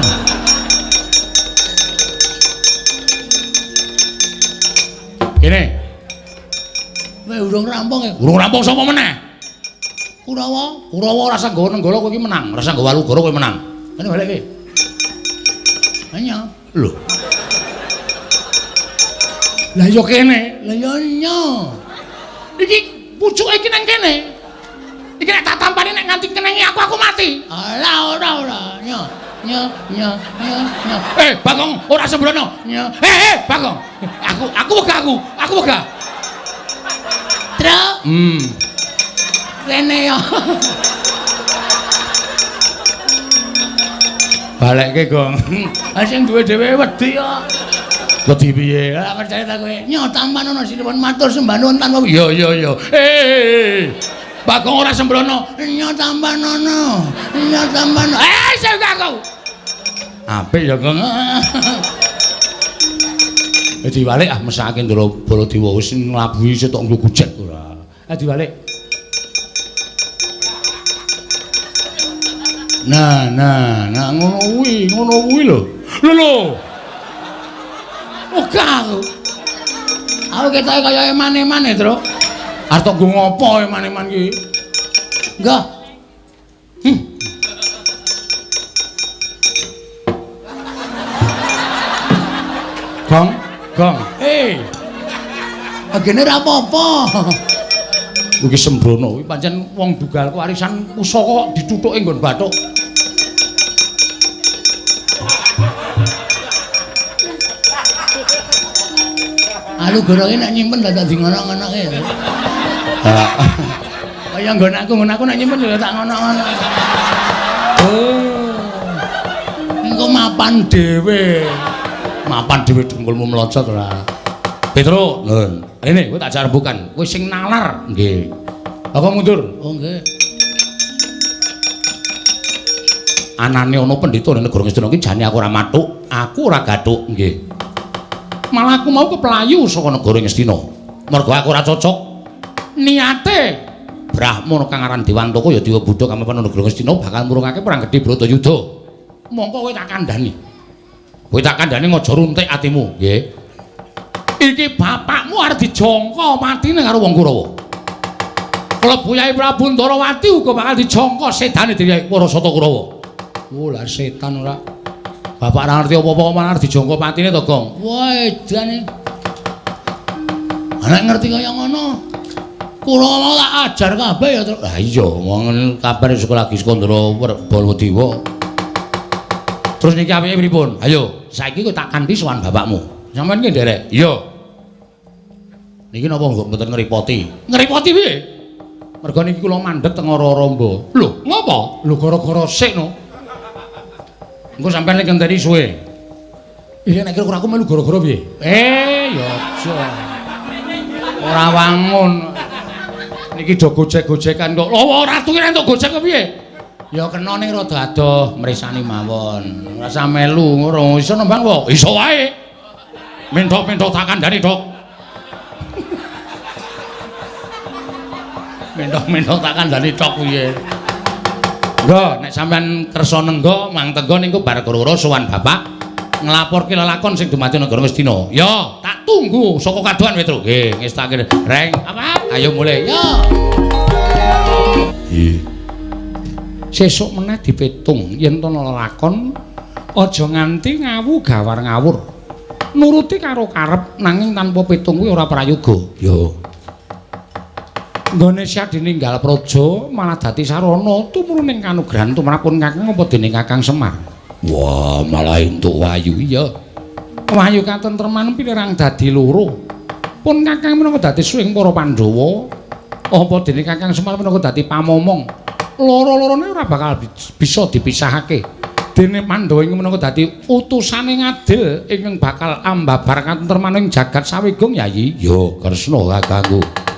Kene. Kowe urung rampung ya? Urung rampung sapa meneh? Kurawa, Kurawa ora usah nggawa Nenggala kowe iki menang, ora usah nggawa Alugoro kowe menang. Kene balik iki. Nya. Lho. Lah ya kene, lah ya nya. Iki pucuke iki nang kene. Iki nek tak tampani nek nganti kenengi aku mati. Alah ora ora. Nyo nyo nyo nyo nyo. Eh Bagong ora sembrono. Nyo. Eh Bagong. Aku wegah aku. Aku wegah. Truk. Rene yo. Balekke, Gong. Ha sing duwe dhewe wedi kok. Wedi piye? Lah percaya ta kowe. Nyo tampanono sinuwun matur sembah nuwun tanpa. Iya iya iya. Eh. Bagong ora sembrono. Nyo tampanono. Nyo tampanono. Eh sing aku. Apik ya, Gong. Diwalik ah mesake Ndara Baladewa wis nglabuhi setok nggo gujek ora. Ah diwalik. Nah, nah, nah ngono kuwi lho. Lho lho. Ogah aku. Aku ketoke kaya eman-eman e, Truk. Arep tok nggo ngopo eman-eman iki? Enggak. Gong, gong. Eh. Agene ora apa-apa. Iki sembrono kuwi pancen wong dugal warisan pusaka kok dithuthuke nggon bathuk. Alugoro ki nek nyimpen dadak di ngono-ngonoke. Kaya nggon aku nek nyimpen ya tak ngono-ngono. Oh. Engko mapan dhewe. Mapan dhewe dengkulmu mlocot ora. Petro, nun. Rene kowe tak jak rembukan. Kowe sing nalar. Nggih. Aku mundur. Oh nggih. Anane ana pendhita ning negara Ngastina iki jane aku ora mathuk, aku ora gathuk. Nggih. Malah aku mau keplayu saka negara Ngastina. Mergo aku ora cocok. Niate Brahmana kang aran Dewantaka ya dewa Buddha kang mapan negara Ngastina bakal murungake perang gedhe Bratayuda. Mongko kowe tak kandhani. Kowe tak kandhani aja runtik atimu, nggih. Iki bapakmu arep dijangka matine karo wong Kurawa. Klebu Yai Prabu Ndarawati uga bakal dijangka sedane dening para Sata Kurawa. Oh lah setan ora. Bapak ora ngerti apa-apa malah arep dijangka patine to, Gong. Wah, edane. Nek ngerti kaya ngono. Kurawa tak ajar kabeh ya, Truk. Lah iya, wong kabar sekolah lagi Skandra Baladewa. Terus niki apike pripun? Ayo, saiki kowe tak kanthi sowan bapakmu. Sampeyan ki nderek? Iya. Niki napa mboten ngrepoti? Ngrepoti piye? Mergo niki kula mandheg teng ora-ora mba. Lho, ngopo? Lho gara-gara sik no. Engko sampeyan nek ngenteni suwe. Iya nek kira aku melu gara-gara piye? Ya aja. Ora wangun. Niki do gojek-gojekan kok. Lho ora ratu ki entuk gojek kok piye? Ya kena ning rada adoh mresani mawon. Ora usah melu ngono. Iso nembang po? Iso wae. Menthok-menthok tak kandhani, Dok. Menthok-menthok tak kandhani tok piye. Nggo, nek sampean kersa nengga, mang tengga niku bar gara-gara sowan bapak nglaporke lelakon sing dumadi negara Ngastina. Ya, tak tunggu saka kadohan Petro. Nggih, ngestake. Reng, apa? Ayo mulih. Ya. Nggih. Sesuk meneh dipitung yen to lelakon aja nganti ngawu gawar ngawur. Nuruti karo karep nanging tanpa pitung kuwi ora prayoga. Ya. Nggone Syah dininggal praja malah dadi sarana tumurun ing kanugrahan tumrapun Kakang apa dening Kakang Semar. Wah, malah entuk wayu iya. Wahyu katentreman pilirang dadi loro. Pun Kakang minangka dadi suwing para Pandhawa, apa dening Kakang Semar minangka dadi pamomong. Loro-lorone ora bakal bisa dipisahake. Dene Pandhawa ing minangka dadi utusane ngadil ingkang bakal ambabar katentreman ing jagat sawigung Yayi. Ya, Kresna kakangku.